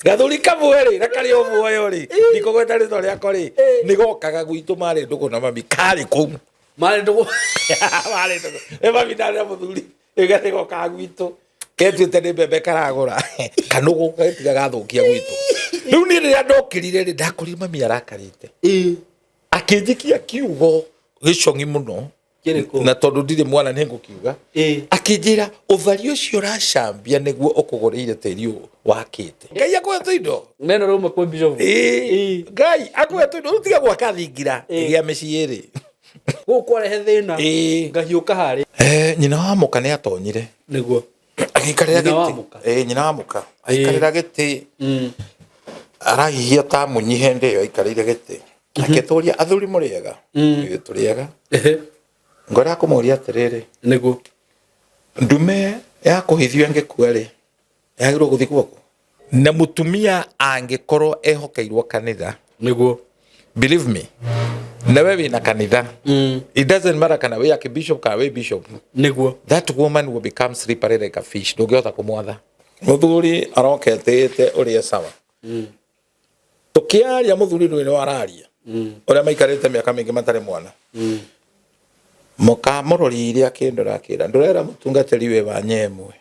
Gathuri kamwe rĩ, na karĩ o muoyo rĩ, ndikũgweta rĩtwa rĩako rĩ, nĩ gokaga gwitũ marĩ ndũgũ na mami, karĩ kũu. Marĩ ndũgũ. Marĩ ndũgũ. Ĩ mami ndarĩ na mũthuri, rĩu gokaga gwitũ. Ketuĩte nĩ mbembe karagũra. Kanũgũ gagĩtiga gathũkia gwitũ. Rĩu niĩ rĩrĩa ndokĩrire rĩ, ndakorire mami arakarĩte. Akĩnjikia kiugo gĩcong'i mũno. Kĩrĩkũ? Na tondũ ndirĩ mwana nĩ ngũkiuga. Akĩnjĩra ũthari ũcio ũracambia nĩguo ũkũgũrĩire tĩri ũyũ wakĩte. Ngai akũhe tũindo. Neno rĩu kwĩ bishop. Ĩĩ. Ngai akũhe tũindo rĩu tiga gwaka thingira gĩa mĩciĩ ĩrĩ. Gũkũ kwarehe thĩna. Ĩĩ. Ngahiũka harĩa. Nyina wa mũka nĩ atonyire. Nĩguo. Agĩikarĩra Nyina wa gĩtĩ. mũka. Ĩĩ, nyina wa mũka. Agĩikarĩra gĩtĩ. Arahihia ta munyi hĩndĩ ĩyo aikarĩire gĩtĩ. Akĩtũria athuri mũrĩega. Ĩĩ, tũrĩega. Ngorera kũmũria atĩrĩrĩ. Nĩguo. Ndume ya kũhithio ĩngĩkua rĩ, yagĩrĩirwo gũthikwo kũ? Na mũtumia angĩkorwo ehokeirwo kanitha. Nĩguo. Believe me, nawe wĩna kanitha. It doesn't matter kana wĩ archbishop kana wĩ bishop. Nĩguo. That woman will become slippery like a fish. Ndũngĩhota kũmwatha. Mũthuri aroka etĩĩte ũrĩa sawa. Tũkĩaria mũthuri ndũĩ nĩ araria. Ũrĩa maikarĩte mĩaka mĩingĩ matarĩ mwana. Mũkamũroriire akĩndora akĩra ndũrera mũtungatĩri wĩ wa nyemwe.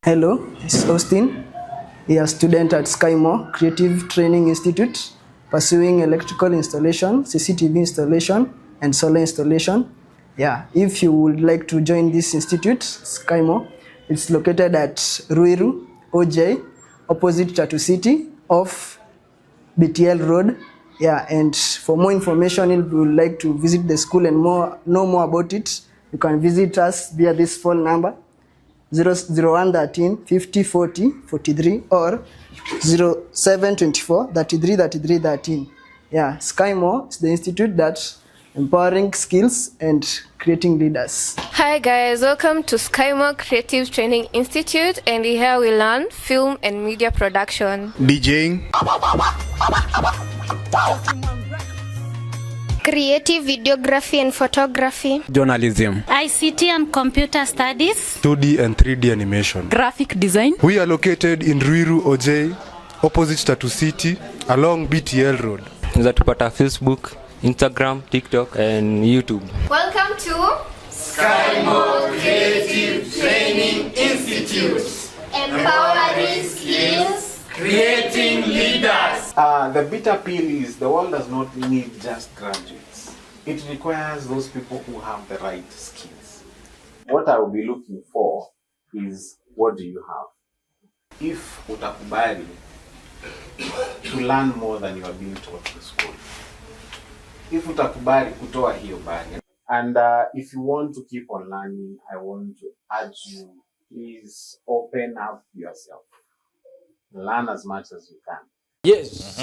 Hello, this is Austin. We are student at Skymore Creative Training Institute, pursuing electrical installation, CCTV installation, and solar installation. Yeah, if you would like to join this institute, Skymore, it's located at Ruiru, OJ, opposite Tatu City, off BTL Road. Yeah, and for more information, if you would like to visit the school and more know more about it, you can visit us via this phone number 00113 50 40 43 or 0724 33 33 13. Yeah, Skymore is the institute that empowering skills and creating leaders. Hi guys, welcome to Skymore Creative Training Institute, and here we learn film and media production, DJing, creative videography and photography, journalism, ICT and computer studies, 2D and 3D animation, graphic design. We are located in Ruiru OJ, opposite Tatu City, along BTL Road. Unaweza tupata Facebook, Instagram, TikTok and YouTube. Welcome to Skymore Creative Training Institute. Empowering skills, creating leaders. The bitter pill is the world does not need just graduates. It requires those people who have the right skills. What I will be looking for is, what do you have? If utakubali to learn more than you are being taught in school. If utakubali kutoa hiyo barrier. And if you want to keep on learning, I want to urge you, please open up yourself. Learn as much as you can. Yes.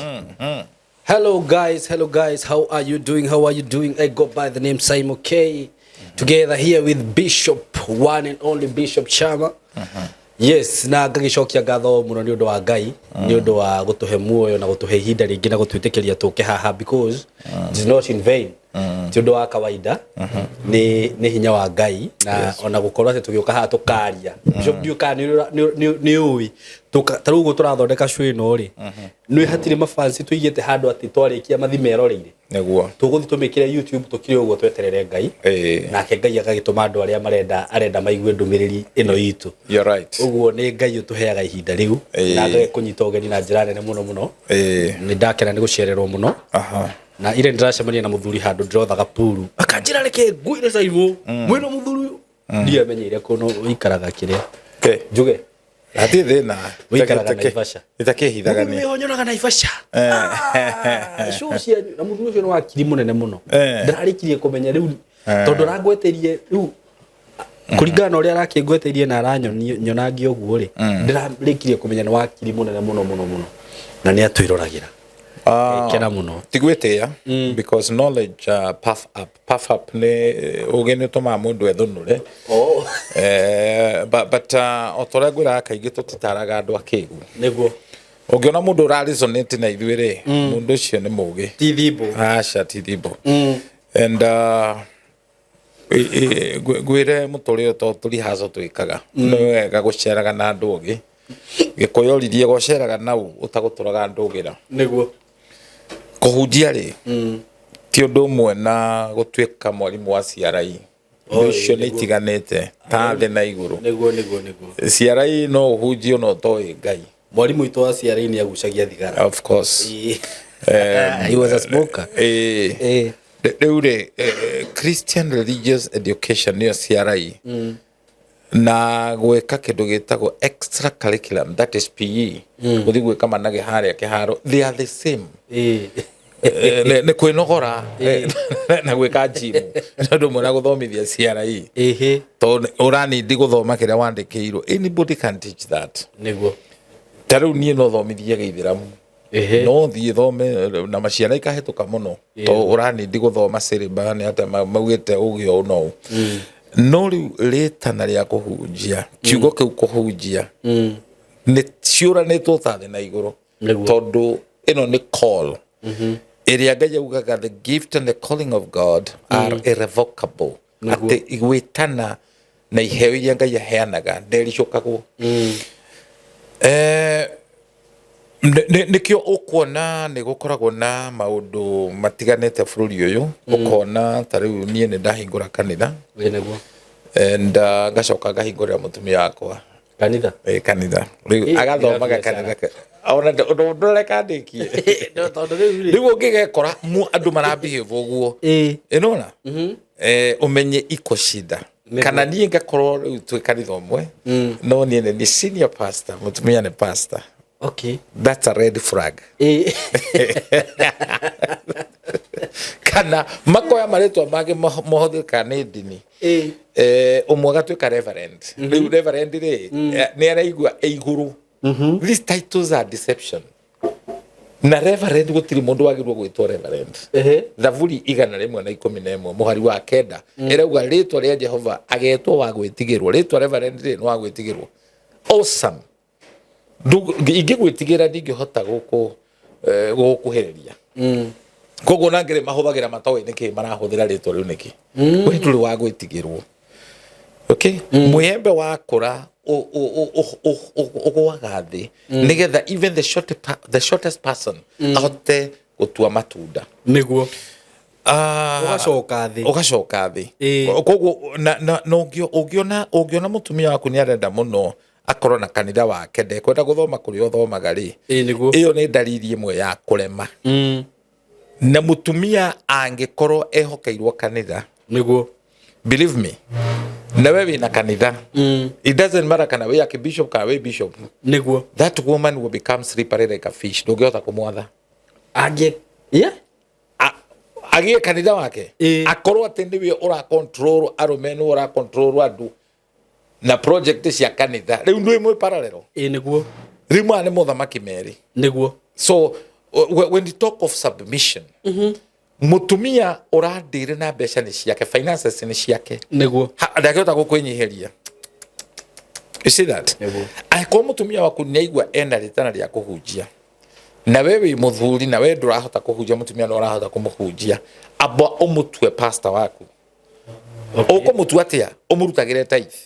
Hello guys, hello guys. How are you doing? How are you doing? I go by the name Saimo K. Together here with Bishop, one and only Bishop Chama. Yes, na ngagicokia ngatho muno ni undu wa Ngai, ni undu wa gutuhe muoyo na gutuhe ihinda ringi na gutwitikiria tuke haha, because it is not in vain. Ti undu wa kawaida, ni hinya wa Ngai na ona gukorwo ati tugiuka haha tukaria. Bishop, ndiũ kana nĩ ũĩ ta rĩu ũguo tũrathondeka show ĩno rĩ, nĩ hatirĩ mafansi tũigĩte handũ atĩ twarĩkia mathi meroreire. Nĩguo. Tũgũthiĩ tũmĩkĩre YouTube tũkire ũguo tweterere Ngai. Nake Ngai agagĩtũma andũ arĩa marenda arenda maigue ndũmĩrĩri ĩno itũ. You're right. Ũguo nĩ Ngai ũtũheaga ihinda rĩu na agagĩkũnyita ũgeni na njĩra nene mũno mũno. Nĩ ndakena nĩ gũcererwo mũno. Na ire ndĩracemania na mũthuri handũ ndĩrothaga puru. Akanjĩra reke ngwĩre Saimo. Mwĩna mũthuri ũyũ. Ndiamenyeire kũno ũikaraga kĩrĩa. Njuge. Hatirĩ thĩna. Ũikaraga Naivasha. Itakĩhithaga nĩ. Mũthuri ũyũ nyonaga Naivasha. Show cianyu na mũthuri ũcio nĩ wakiri mũnene mũno. Ndararĩkirie kũmenya rĩu tondũ arangweteirie rĩu kũringana na ũrĩa arakĩngweteirie na aranyonangia ũguo rĩ, ndĩrarĩkirie kũmenya nĩ wakiri mũnene mũno mũno mũno na nĩ atwĩroragĩra. Kena mũno. Ti gwĩtĩĩa, because knowledge puff up. Puff up nĩ ũgĩ nĩ ũtũmaga mũndũ ethũnũre. But o ta ũrĩa ngwĩraga kaingĩ tũtitaraga andũ akĩgu. Nĩguo. Ũngĩona mũndũ ũra resonate na ithuĩ rĩ, mũndũ ũcio nĩ mũgĩ. Ti thimbo. Aca, ti thimbo. And ngwĩre mũtũrĩre to tũrihaco twĩkaga nĩ wega gũceraga na andũ ogĩ. Gĩkũyũ oririe gũceraga nau ũtagũtũraga ndũgĩra. Nĩguo. Kũhunjia rĩ, ti ũndũ ũmwe na gũtuĩka mwarimũ wa CRE. Ũndũ ũcio nĩ itiganĩte ta thĩ na igũrũ. Nĩguo, nĩguo, nĩguo. CRE no ũhunjie ona ũtoĩ Ngai. Mwarimũ witũ wa CRE nĩ agucagia thigara. Of course. He was a smoker. Rĩu rĩ, Christian Religious Education nĩyo CRE, na gwĩka kĩndũ gĩtagwo extra curriculum, that is PE, gũthiĩ gwĩka manage harĩa kĩharo, they are the same. Nĩ kwĩnogora na gwĩka gym nĩ ũndũ ũmwe na gũthomithia CRE, tondũ ũranindi gũthoma kĩrĩa wandĩkĩirwo. Anybody can teach that. Ta rĩu niĩ no thomithie gĩithĩramu, no thiĩ thome na maciara ikahĩtũka mũno, to ũranindi gũthoma syllabus nĩ atĩa maugĩte ũgĩ ũũ no ũũ. No rĩu rĩtana rĩa kũhunjia, kiugo kĩu kũhunjia nĩ ciũranĩtwo ta thĩ na igũrũ, tondũ ĩno nĩ call ĩrĩa Ngai augaga the gift and the calling of God are irrevocable, atĩ gwĩtana na iheo iria Ngai aheanaga ndericũkagwo. Nĩkĩo ũkuona nĩ gũkoragwo na maũndũ matiganĩte bũrũri ũyũ. Ũkona ta rĩu niĩ nĩ ndahingũra kanitha and ngacoka ngahingũrĩra mũtumia wakwa kanitha. Kanitha rĩu agathomaga biacara. Kanitha ona ndũreka ndĩkie. Tondũ rĩu rĩ, Rĩu ũngĩgekora andũ marabehave ũguo, ĩnona ũmenye iko shida. Kana niĩ ngakorwo rĩu twĩ kanitha ũmwe, no niĩ nĩ senior pastor, mũtumia nĩ pastor. That's a red flag. Kana makoya marĩtwa mangĩ mahũthĩkaga nĩ ndini. Ũmwe agatuĩka reverend. Rĩu reverend rĩ, nĩ araigua e igũrũ. These titles are deception. Na reverend, gũtirĩ mũndũ wagĩrĩirwo gwĩtwo reverend. Thaburi 111 mũhari wa 9 ĩrauga rĩtwa rĩa Jehova agetwo wa gwĩtigĩrwo. Rĩtwa reverend rĩ, nĩ wa gwĩtigĩrwo. Awesome. Ingĩgwĩtigĩra ndingĩhota gũgũkuhĩrĩria. Koguo na ngĩrĩ mahũthagĩra matoĩ nĩkĩ marahũthĩra rĩtwa rĩu nĩkĩ. We ndũrĩ wa gwĩtigĩrwo. Okay, mwĩembe wakũra ũgũaga thĩ nĩgetha even the shortest person ahote gũtua matunda. Ũgacoka thĩ. Ũgacoka thĩ. Koguo na ũngĩona mũtumia waku nĩ arenda mũno akorwo na kanitha wake, ndekwenda gũthoma kũrĩa ũthomaga rĩ, ĩyo nĩ ndariri ĩmwe ya kũrema. Na mũtumia angĩkorwo ehokeirwo kanitha, believe me, na we wĩna kanitha, it doesn't matter kana wĩ archbishop kana wĩ bishop, that woman will become slippery like a fish. Ndũngĩhota kũmwatha. Angĩ, yeah? Agĩe kanitha wake, akorwo atĩ nĩwe ũra control arũme, nĩwe ũra control andũ na project cia kanitha, rĩu ndwĩ mwĩ parallel. Nĩguo. Rĩu maya nĩ mothamaki merĩ. So when you talk of submission, mũtumia ũrandĩre na mbeca nĩ ciake, finances nĩ ciake, ndangĩhota gũkwĩnyihĩria. You see that? Angĩkorwo mũtumia waku nĩ aigua ena rĩtana rĩa kũhunjia, na we wĩ mũthuri na we ndũrahota kũhunjia, mũtumia no ũrahota kũmũhunjia, amba ũmũtue pastor waku. Ũkũmũtua atĩa? Ũmũrutagĩre tithe.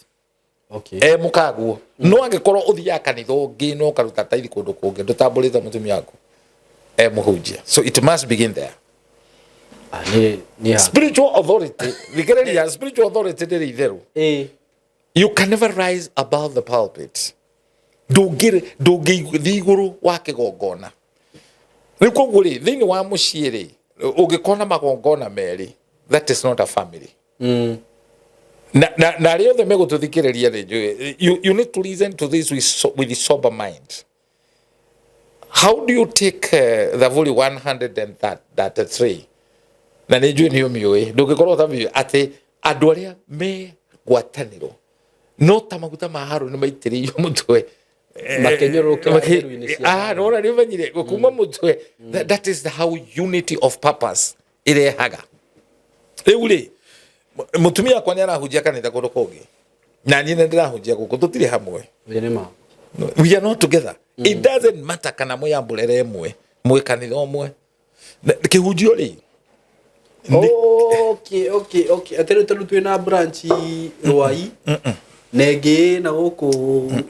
E mũkaguo. No angĩkorwo ũthiaga kanitha ũngĩ no ũkaruta tithe kũndũ kũngĩ, ndũtambũrĩte mũtumia waku e mũhunjia. So it must begin there. Nĩ Spiritual authority, thikĩrĩria, spiritual authority ndĩrĩ itherũ. You can never rise above the pulpit. Ndũngĩthiĩ igũrũ wa kĩgongona. Rĩu koguo rĩ, thĩinĩ wa mũciĩ rĩ, ũngĩkorwo na magongona merĩ, that is not a family. Na arĩa othe megũtũthikĩrĩria rĩ, njũĩ, you need to listen to this with a sober mind. How do you take Thaburi 133? Na nĩ njũĩ nĩ ũmĩũĩ, ndũngĩkorwo ũtamĩũĩ atĩ andũ arĩa me ngwatanĩro no ta maguta ma Harũni maitĩrĩirio mũtwe. Makĩnyũrũrũkĩra nderu-inĩ cia Nona nĩ ũmenyire kuma mũtwe. That is how unity of purpose ĩrehaga. Rĩu rĩ, mũtumia wakwa nĩ arahunjia kanitha kũndũ kũngĩ, na niĩ nĩ ndĩrahunjia gũkũ, tũtirĩ hamwe. Nĩ ma. We are not together. It doesn't matter kana mwĩ ambũrere ĩmwe, mwĩ kanitha ũmwe. Kĩhunjio rĩ, Okay, atĩ rĩu tondũ twĩna branch Rwai na ĩngĩ na gũkũ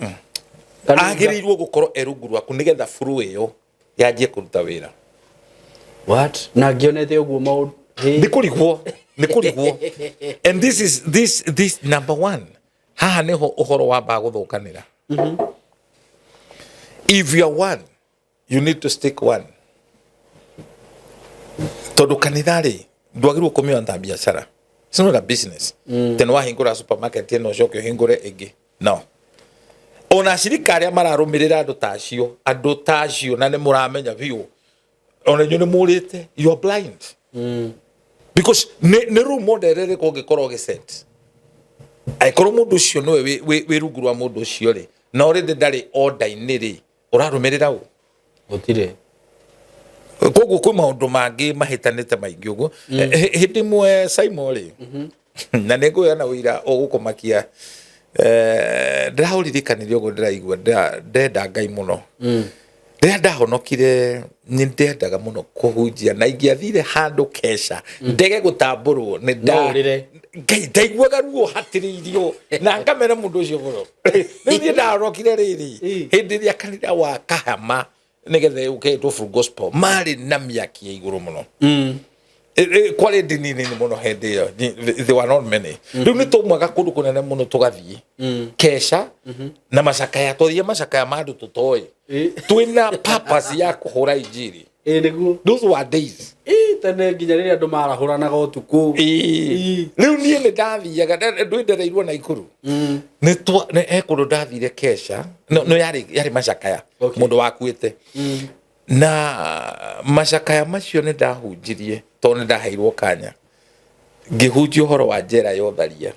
Kanunga. Agĩrĩirwo gũkorwo e rungu rwaku nĩgetha buru ĩyo yanjie kũruta wĩra. What? Na ngĩonete ũguo maũndũ. Nĩ kũrigwo, nĩ kũrigwo. And this is this number one, haha nĩho ũhoro wambaga gũthũkanĩra. If you are one, you need to stick one, tondũ kanitha rĩ, ndwagĩrĩirwo kũmĩona ta biacara. It's not a business. Tene wahingũra supermarket ĩno, ũcoke ũhingũre ĩngĩ. No ona acirika arĩa mararũmĩrĩra andũ ta acio, andũ ta acio, na nĩ mũramenya biũ ona inyuĩ nĩ mũrĩte, you are blind, because nĩ role model ĩrĩkũ ũngĩkorwo ũgĩset angĩkorwo mũndũ ũcio nĩwe wĩ rungu rwa mũndũ ũcio rĩ, na already ndarĩ order-inĩ rĩ, ũrarũmĩrĩra ũ? Gũtirĩ. Koguo kwĩ maũndũ mangĩ mahĩtanĩte maingĩ ũguo. Hĩndĩ ĩmwe, Simon rĩ, na nĩ ngũheana ũira ũgũkũmakia. Ndĩraũririkanirie ũguo, ndĩraigua ndenda Ngai mũno. Rĩrĩa ndahonokire, nĩ ndendaga mũno kũhunjia, na ingĩathire handũ keca ndege gũtambũrwo nĩ No ũrĩre. Ngai, ndaiguaga ruo hatĩrĩirio na ngamena mũndũ ũcio mũno. Rĩu niĩ ndahonokire rĩrĩ, hĩndĩ ĩrĩa kanitha wa Kahama, nĩgetha ũketwo Full Gospel, marĩ na mĩaki ya igũrũ mũno. Kwarĩ ndini nini mũno hĩndĩ ĩyo. They were not many. Rĩu nĩ taumaga kũndũ kũnene mũno tũgathiĩ keca na macakaya, twathire macakaya ma andũ tũtoĩ, twĩna purpose ya kũhũra injiri. Ĩ nĩguo. Those were days. Ĩ, tene nginya rĩrĩa andũ marahũranaga ũtukũ. Ĩĩ. Rĩu niĩ nĩ ndathiaga ndwĩndereirwo na ikuru nĩ twa nĩ he kũndũ ndathire keca, no yarĩ macakaya, mũndũ wakuĩte, na macakaya macio nĩ ndahunjirie tondũ nĩ ndaheirwo kanya ngĩhunjia ũhoro wa njera ya ũtharia,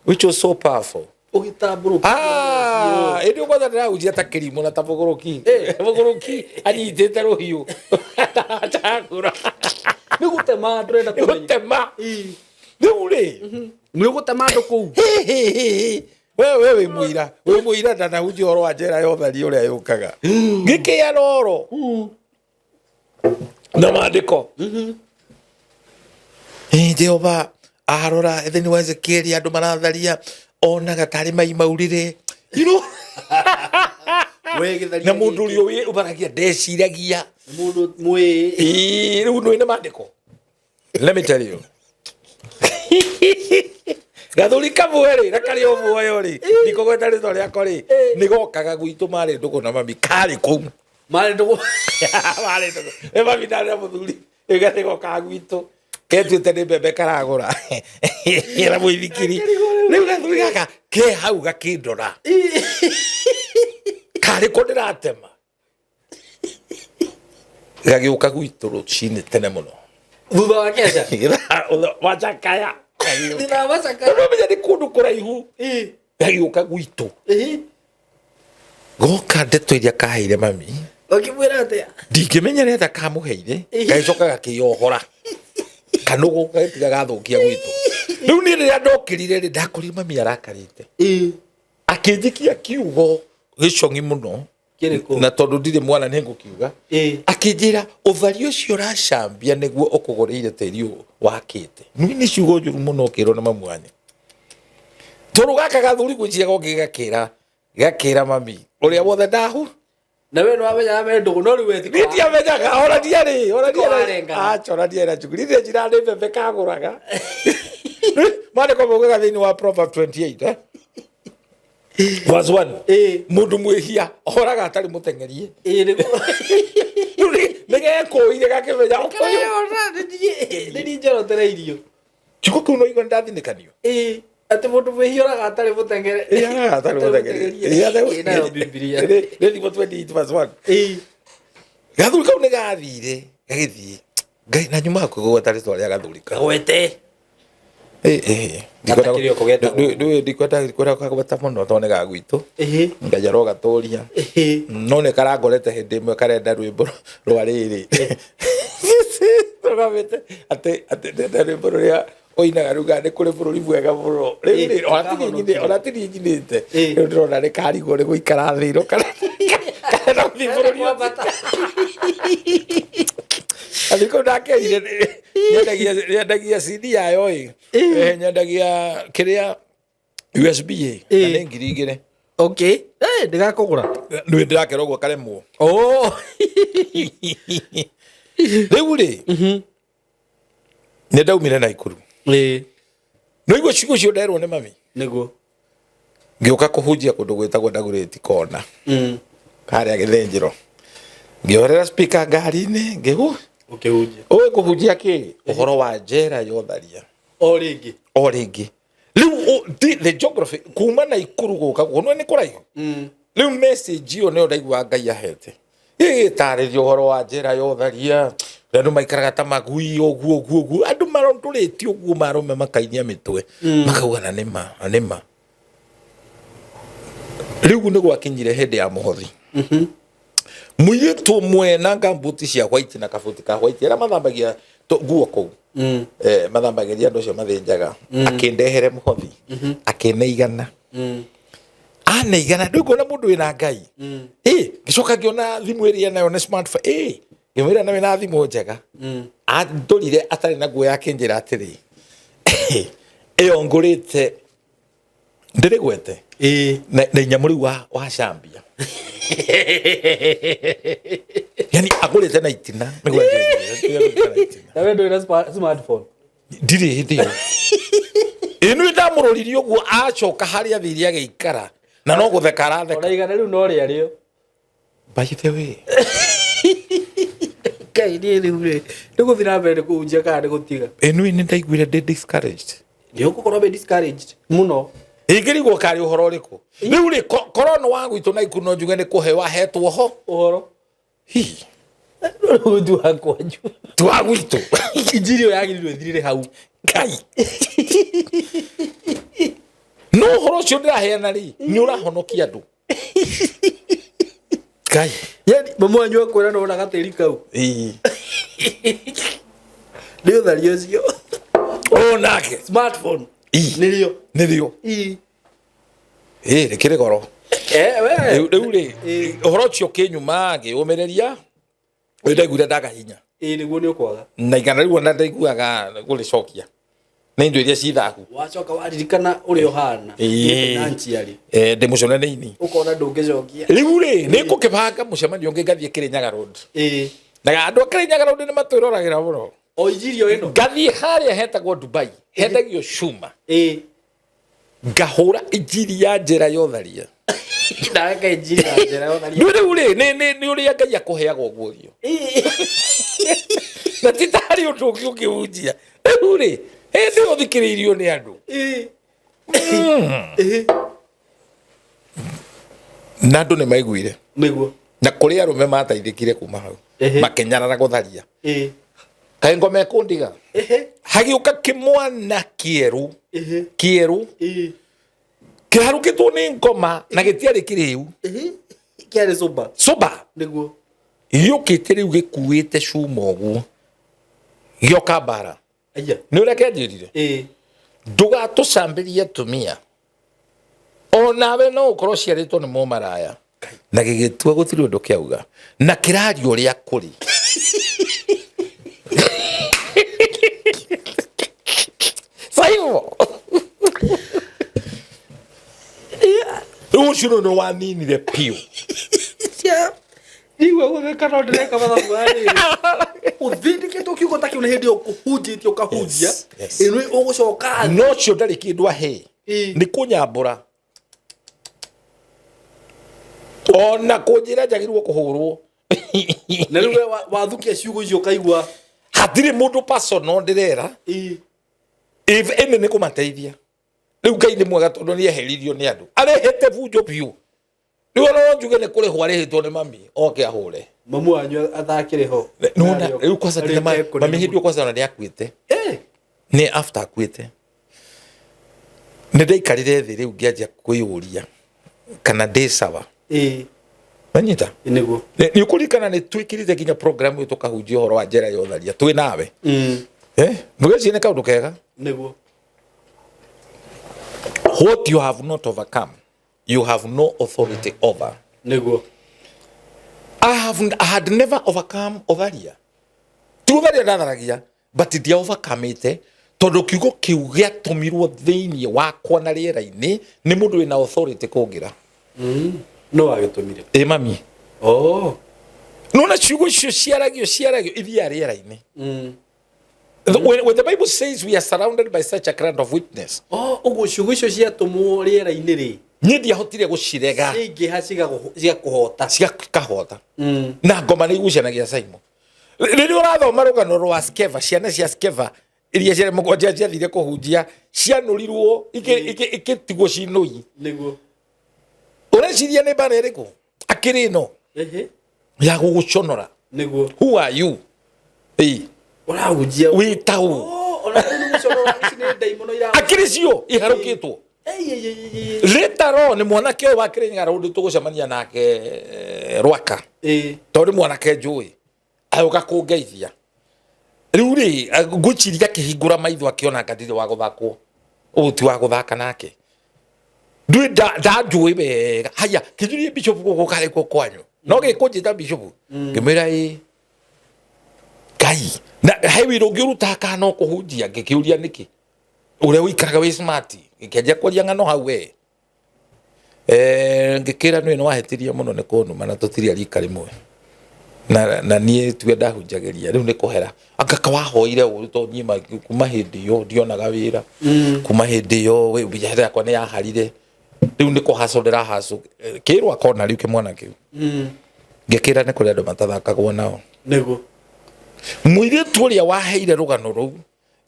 which was so powerful. Ũgĩtambũrũka. Ah, ĩndĩ kwanza ndĩrahunjia ta kĩrimũ na ta mũgũrũki, mũgũrũki anyitĩte rũhiũ acagũra. Nĩ gũtema ndũrenda kũmenya. Gũtema rĩu rĩ. Nĩ ũgũtema andũ kũu. We wĩ mũira ndanahunjia ũhoro wa njera ya ũtharia ũrĩa yũkaga gĩkĩa roro na maandĩko. Ĩ, Jehova arora thĩinĩ wa Ezekieli andũ maratharia, onaga tarĩ mai maurire. We gĩtharia Na mũndũ gĩkĩ. ũrĩa ũtharagia ndeciragia. Mũndũ mwĩ. Ĩ, rĩu nĩ maandĩko. Let me tell you, gathuri kamwe rĩ, na karĩ o muoyo rĩ, ndikũgweta rĩtwa rĩako rĩ, nĩ gokaga gwitũ, marĩ ndũgũ na mami, karĩ kũu. Marĩ ndũgũ. Marĩ ndũgũ ĩ mami ndarĩ na mũthuri. Rĩu gokaga gwitũ ketuĩte nĩ mbembe karagũra na mũithikiri. Rĩu gathuri gaka ke hau gakĩndora karĩ kũ ndĩratema, gagĩũka gwitũ rũcinĩ tene mũno. Thutha wa keca. Wacakaya. Thutha wa macakaya. Ũramenya nĩ kũndũ kũraihu. Gagĩũka gwitũ, goka ndeto iria kaheire mami. Ũkĩmwĩra atĩa? Ndingĩmenya nĩ atĩa kamũheire. Gagĩcoka gakĩyohora kanũgũ, gagĩtiga gathũkia gwitũ. Rĩu niĩ rĩrĩa ndokĩrire rĩ, ndakorire mami arakarĩte, akĩnjikia kiugo gĩcong'i mũno. Kĩrĩkũ? Na tondũ ndirĩ mwana nĩ ngũkiuga. Akĩnjĩra, "Ũthari ũcio ũracambia nĩguo ũkũgũrĩire tĩri ũyũ wakĩte." Nĩ ciugo njũru mũno ũkĩrwo nĩ mamu wanyu, tondũ gaka gathuri gwĩciria goke gakĩra mami ũrĩa wothe ndahu. Na we nĩ wamenyaga me ndũgũ, no rĩu we ti Niĩ ndiamenyaga, ona ndiarĩ ona Tiko warengaga. aca, ona ndiarĩ na cukuru. Niĩ njira nĩ mbembe kagũraga. Maandĩko maugaga thĩinĩ wa Proverbs 28 verse 1, mũndũ mwĩhia ohoraga atarĩ mũteng'erie. Ĩ nĩguo. Rĩu nĩgekũire gakĩmenya Nĩ niĩ njorotereirio. Kiugo kĩu no igua ndathinĩkanio. Ĩ, atĩ mũndũ mwĩhia oraga atarĩ mũteng'ere. Ĩ, oraga atarĩ mũteng'erie. Ĩ, atarĩ Ĩ, nayo Bibilia. Nĩ Thimo 28 verse 1. Gathuri kau nĩ gathire gagĩthiĩ Ngai na nyuma kũgweta rĩtwa rĩa gathuri kau. Gagwete. Ndikwenda Gata kĩrĩoko getagwo. Ndikwenda kagweta mũno tondũ nĩ ga gwitũ. Ngai arogatũria. No nĩ karangorete hĩndĩ ĩmwe karenda rwĩmbo rwa rĩrĩ, tũgamĩte atĩ ndenda rwĩmbo rũrĩa Ũinaga rĩu nĩ kũrĩ bũrũri mwega mũno. Rĩu rĩ, ona ti niĩ nyinĩte. Rĩu ndĩrona nĩ karigwo nĩ gũikara thĩ ĩno kana kana gũthiĩ bũrũri ũngĩ. Athiĩ kũu ndakerire nyendagia CD yayo ĩ. Nyendagia kĩrĩa USB ĩ na nĩ 2000. Okay. Ndĩgakũgũra. Nĩ ndĩrakera ũguo karemwo. Oh. Rĩu rĩ, nĩ ndaumire Naikuru. No igua ciugo icio nderwo nĩ mami. Nĩguo. Ngĩũka kũhunjia kũndũ gwĩtagwo Ndagũrĩti kona. Harĩa Gĩthĩnjĩro. Ngĩoherera speaker ngari-inĩ, ngĩhu. Ũkĩhunjia. Ũĩ kũhunjia kĩ? Ũhoro wa njera ya ũtharia. O rĩngĩ. O rĩngĩ. Rĩu the geography kuma Naikuru gũka gũkũ nĩ kũraihu. Rĩu message ĩyo nĩyo ndaiguaga Ngai ahete. Ĩgĩtarĩria ũhoro wa njera ya ũtharia, ũrĩa andũ maikaraga ta magui ũguo ũguo ũguo, andũ marondũrĩtie ũguo marũme makainia mĩtwe, makauga na nĩma, na nĩma. Rĩu nĩ gwakinyire hĩndĩ ya mũhothi. Mũirĩtu ũmwe na ngambuti cia white na kabuti ka white arĩa mathambagia nguo kũu, mathambagĩria andũ acio mathĩnjaga, akĩndehere mũhothi, akĩne igana. Ane igana, ndũĩ kuona mũndũ wĩna Ngai. Ngĩcoka ngĩona thimũ ĩrĩa nayo nĩ smartphone. Ngĩmwĩra na wĩna thimũ njega. Andorire atarĩ na nguo yakĩnjĩra atĩrĩ, ĩyo ngũrĩte ndĩrĩgwete na inyamũ rĩu wa cambia. Yani agũrĩte na itina. Nĩguo anjĩrire, na itina. Na we ndũrĩ na smartphone? Ndirĩ hĩndĩ ĩyo. Ĩ nĩ ndamũroririe ũguo acoka harĩa athire agĩikara na no gũtheka aratheka. Ona igana rĩu no rĩarĩo. By the way. Ngai niĩ rĩu rĩ, nĩ gũthiĩ na mbere nĩ kũhunjia kana nĩ gũtiga? Ĩ nĩ ndaiguire ndĩ discouraged. Nĩ ũgũkorwo wĩ discouraged mũno. Ingĩrigwo karĩ ũhoro ũrĩkũ? Rĩu rĩ, korwo nĩ wa gwitũ Naikuru no njuge nĩ kũheo ahetwo ho. Ũhoro. Hihi. Rĩu tu wa kwanyu. Tu wa gwitũ. Injiri ĩyo yagĩrĩirwo ĩthirĩre hau. Ngai. No ũhoro ũcio ndĩraheana rĩ, nĩ ũrahonokia andũ. Ngai. Yani mamu wanyu akwĩra nĩ wona gatĩri kau. Ĩĩ. Nĩ ũtharia ũcio. O nake. Smartphone. Ĩĩ. Nĩrĩo. Nĩrĩo. Ĩĩ. Ĩĩ, rĩkĩrĩ goro. We. Rĩu rĩ, ũhoro ũcio ũkĩnyuma ngĩũmĩrĩria, rĩu ndaiguire ndaga hinya. Ĩĩ, nĩguo nĩ ũkwaga. Na igana rĩu ona ndaiguaga gũrĩcokia. Nĩ indo iria ci thahu. Wacoka waririkana ũrĩa ũhana. Ĩĩ. Financially. Ndĩ mũcone nĩ ini. Ũkona ndũngĩcokia. Rĩu rĩ, nĩ ngũkĩbanga mũcemanio ũngĩ ngathiĩ Kĩrĩnyaga Road. Ĩĩ. Na andũ a Kĩrĩnyaga Road nĩ matwĩroragĩra mũno. O injiri o ĩno. Ngathiĩ harĩa hetagwo Dubai, hendagio cuma. Ĩĩ. Ngahũra injiri ya njĩra ya ũtharia. Ndaka injiri ya njĩra ya ũtharia. Rĩu rĩu rĩ, nĩ ũrĩa Ngai akũheaga ũguũrio. Na ti ta harĩ ũndũ ũngĩ ũngĩhunjia. Rĩu rĩ, hĩndĩ ĩyo ũthikĩrĩirio nĩ andũ. Na andũ nĩ maiguire. Nĩguo. Na kũrĩ arũme mateithĩkire kuma hau. Makĩnyarara gũtharia. Kaĩ ngoma ĩkũndiga? Hagĩũka kĩmwana kĩerũ. Kĩerũ. Kĩharũkĩtwo nĩ ngoma na gĩtiarĩ kĩrĩu. Kĩarĩ sober. Sober. Nĩguo. Gĩũkĩte rĩu gĩkuĩte cuma ũguo. Gĩoka mbara. Aya. Nĩ ũrĩa kĩanjĩrire? Ndũgatũcambĩrie atumia. Onawe no ũkorwo ũciarĩtwo nĩ mũmaraya. Na gĩgĩtua gũtirĩ ũndũ kĩauga. Na kĩraria ũrĩa kũrĩ. Saivo. Rĩu ũcio nĩ waninire piũ. Ndigua gũtheka no ndĩreka mathabu harĩ. Ũthindĩkĩtwo kiugo ta kĩu nĩ hĩndĩ ĩyo ũkũhunjĩtie ũkahunjia. Yes, yes. Ĩno ũgũcoka thĩ. No ũcio ndarĩ kĩndũ ahe. Nĩ kũnyambũra. Ona kũnjĩra njagĩrĩirwo kũhũrwo. Na rĩu we wathukia ciugo icio ũkaigua. Hatirĩ mũndũ personal ndĩrera. If any nĩ kũmateithia. Rĩu Ngai nĩ mwega tondũ nĩ eheririo nĩ andũ. Arehete bunjo biũ. Rĩu ona no njuge nĩ kũrĩhwo arĩhĩtwo nĩ mami oke ahũre. Mamu wanyu athakĩrĩ ho. Nĩwona, rĩu kwanza nginya mami hĩndĩ ĩyo kwanza ona nĩ akuĩte. Nĩ after akuĩte. Nĩ ndaikarire thĩ rĩu ngĩanjia kwĩyũria kana ndĩ sawa. Wanyita? Nĩguo. Nĩ ũkũririkana nĩ twĩkĩrĩte nginya program ĩyo tũkahunjia ũhoro wa njĩra ya ũtharia twĩ nawe. Ndũgecirie nĩ kaũndũ kega. Nĩguo. What you have not overcome, you have no authority over. Nĩguo. I had never overcome ũtharia. Ti ũtharia ndatharagia, but ndia overcome-ĩte tondũ kiugo kĩu gĩatũmirwo thĩinĩ wakwa na rĩera-inĩ nĩ mũndũ wĩna authority kũngĩra. No wagĩtũmire. Ĩ mami. Oh. Nona ciugo icio ciaragio ciaragio ithiaga rĩera-inĩ. When the Bible says we are surrounded by such a crowd of witness. Oh, ũguo ciugo icio ciatũmwo rĩera-inĩ rĩ. Niĩ ndiahotire gũcirega. Ciaingĩha cigakũhota. Cigakahota. Na ngoma nĩ igucanagia Simon. Rĩrĩa ũrathoma rũgano rwa Skeva, ciana cia Skeva iria ciarĩ mũgwanja ciathire kũhunjia, cianũrirwo ikĩtigwo cinũi. Nĩguo. Ũreciria nĩ mbara ĩrĩkũ? Akĩrĩ ĩno. Ya gũgũconora. Nĩguo. Who are you? Ĩĩ. Ũrahunjia. Wĩtagwo. Ona kũu nĩ gũconora, ici nĩ ndaimono Akĩrĩ cio iharũkĩtwo. Later on mwanake ũyũ wa Kĩrĩnyaga rũndũ tũgũcemania nake Rwaka. Tondũ nĩ mwanake njũĩ. Agĩũka kũngeithia. Rĩu rĩ, ngwĩciria akĩhingũra maitho akĩona anga ndirĩ wa gũthakwo. Ũyũ ti wa gũthaka nake. Ndũĩ ndanjũĩ wega. Haya, kĩnjũrie bishop gũkũ karĩ kuo kwanyu. No gĩkũnjĩta bishop. Ngĩmwĩra ĩĩ. Ngai, na he wĩra ũngĩ ũrutaga kana no kũhunjia? Ngĩkĩũria nĩkĩ. Ũrĩa ũikaraga wĩ smart. Ngĩkĩanjia kwaria ng'ano hau we. Ngĩkĩra nĩ wahĩtirie mũno nĩ kũnuma na tũtirĩ rika rĩmwe. Na niĩ tiwe ndahunjagĩria, rĩu nĩ kũhera. Anga kawahoire ũru tondũ niĩ kuma hĩndĩ ĩyo ndionaga wĩra. Kuma hĩndĩ ĩyo biacara yakwa nĩ yaharire. Rĩu nĩ kũhacũ ndĩrahacũ. Kĩrwo akona rĩu kĩmwana kĩu. Ngĩkĩra nĩ kũrĩ andũ matathakagwo nao. Nĩguo. Mũirĩtu ũrĩa waheire rũgano rũu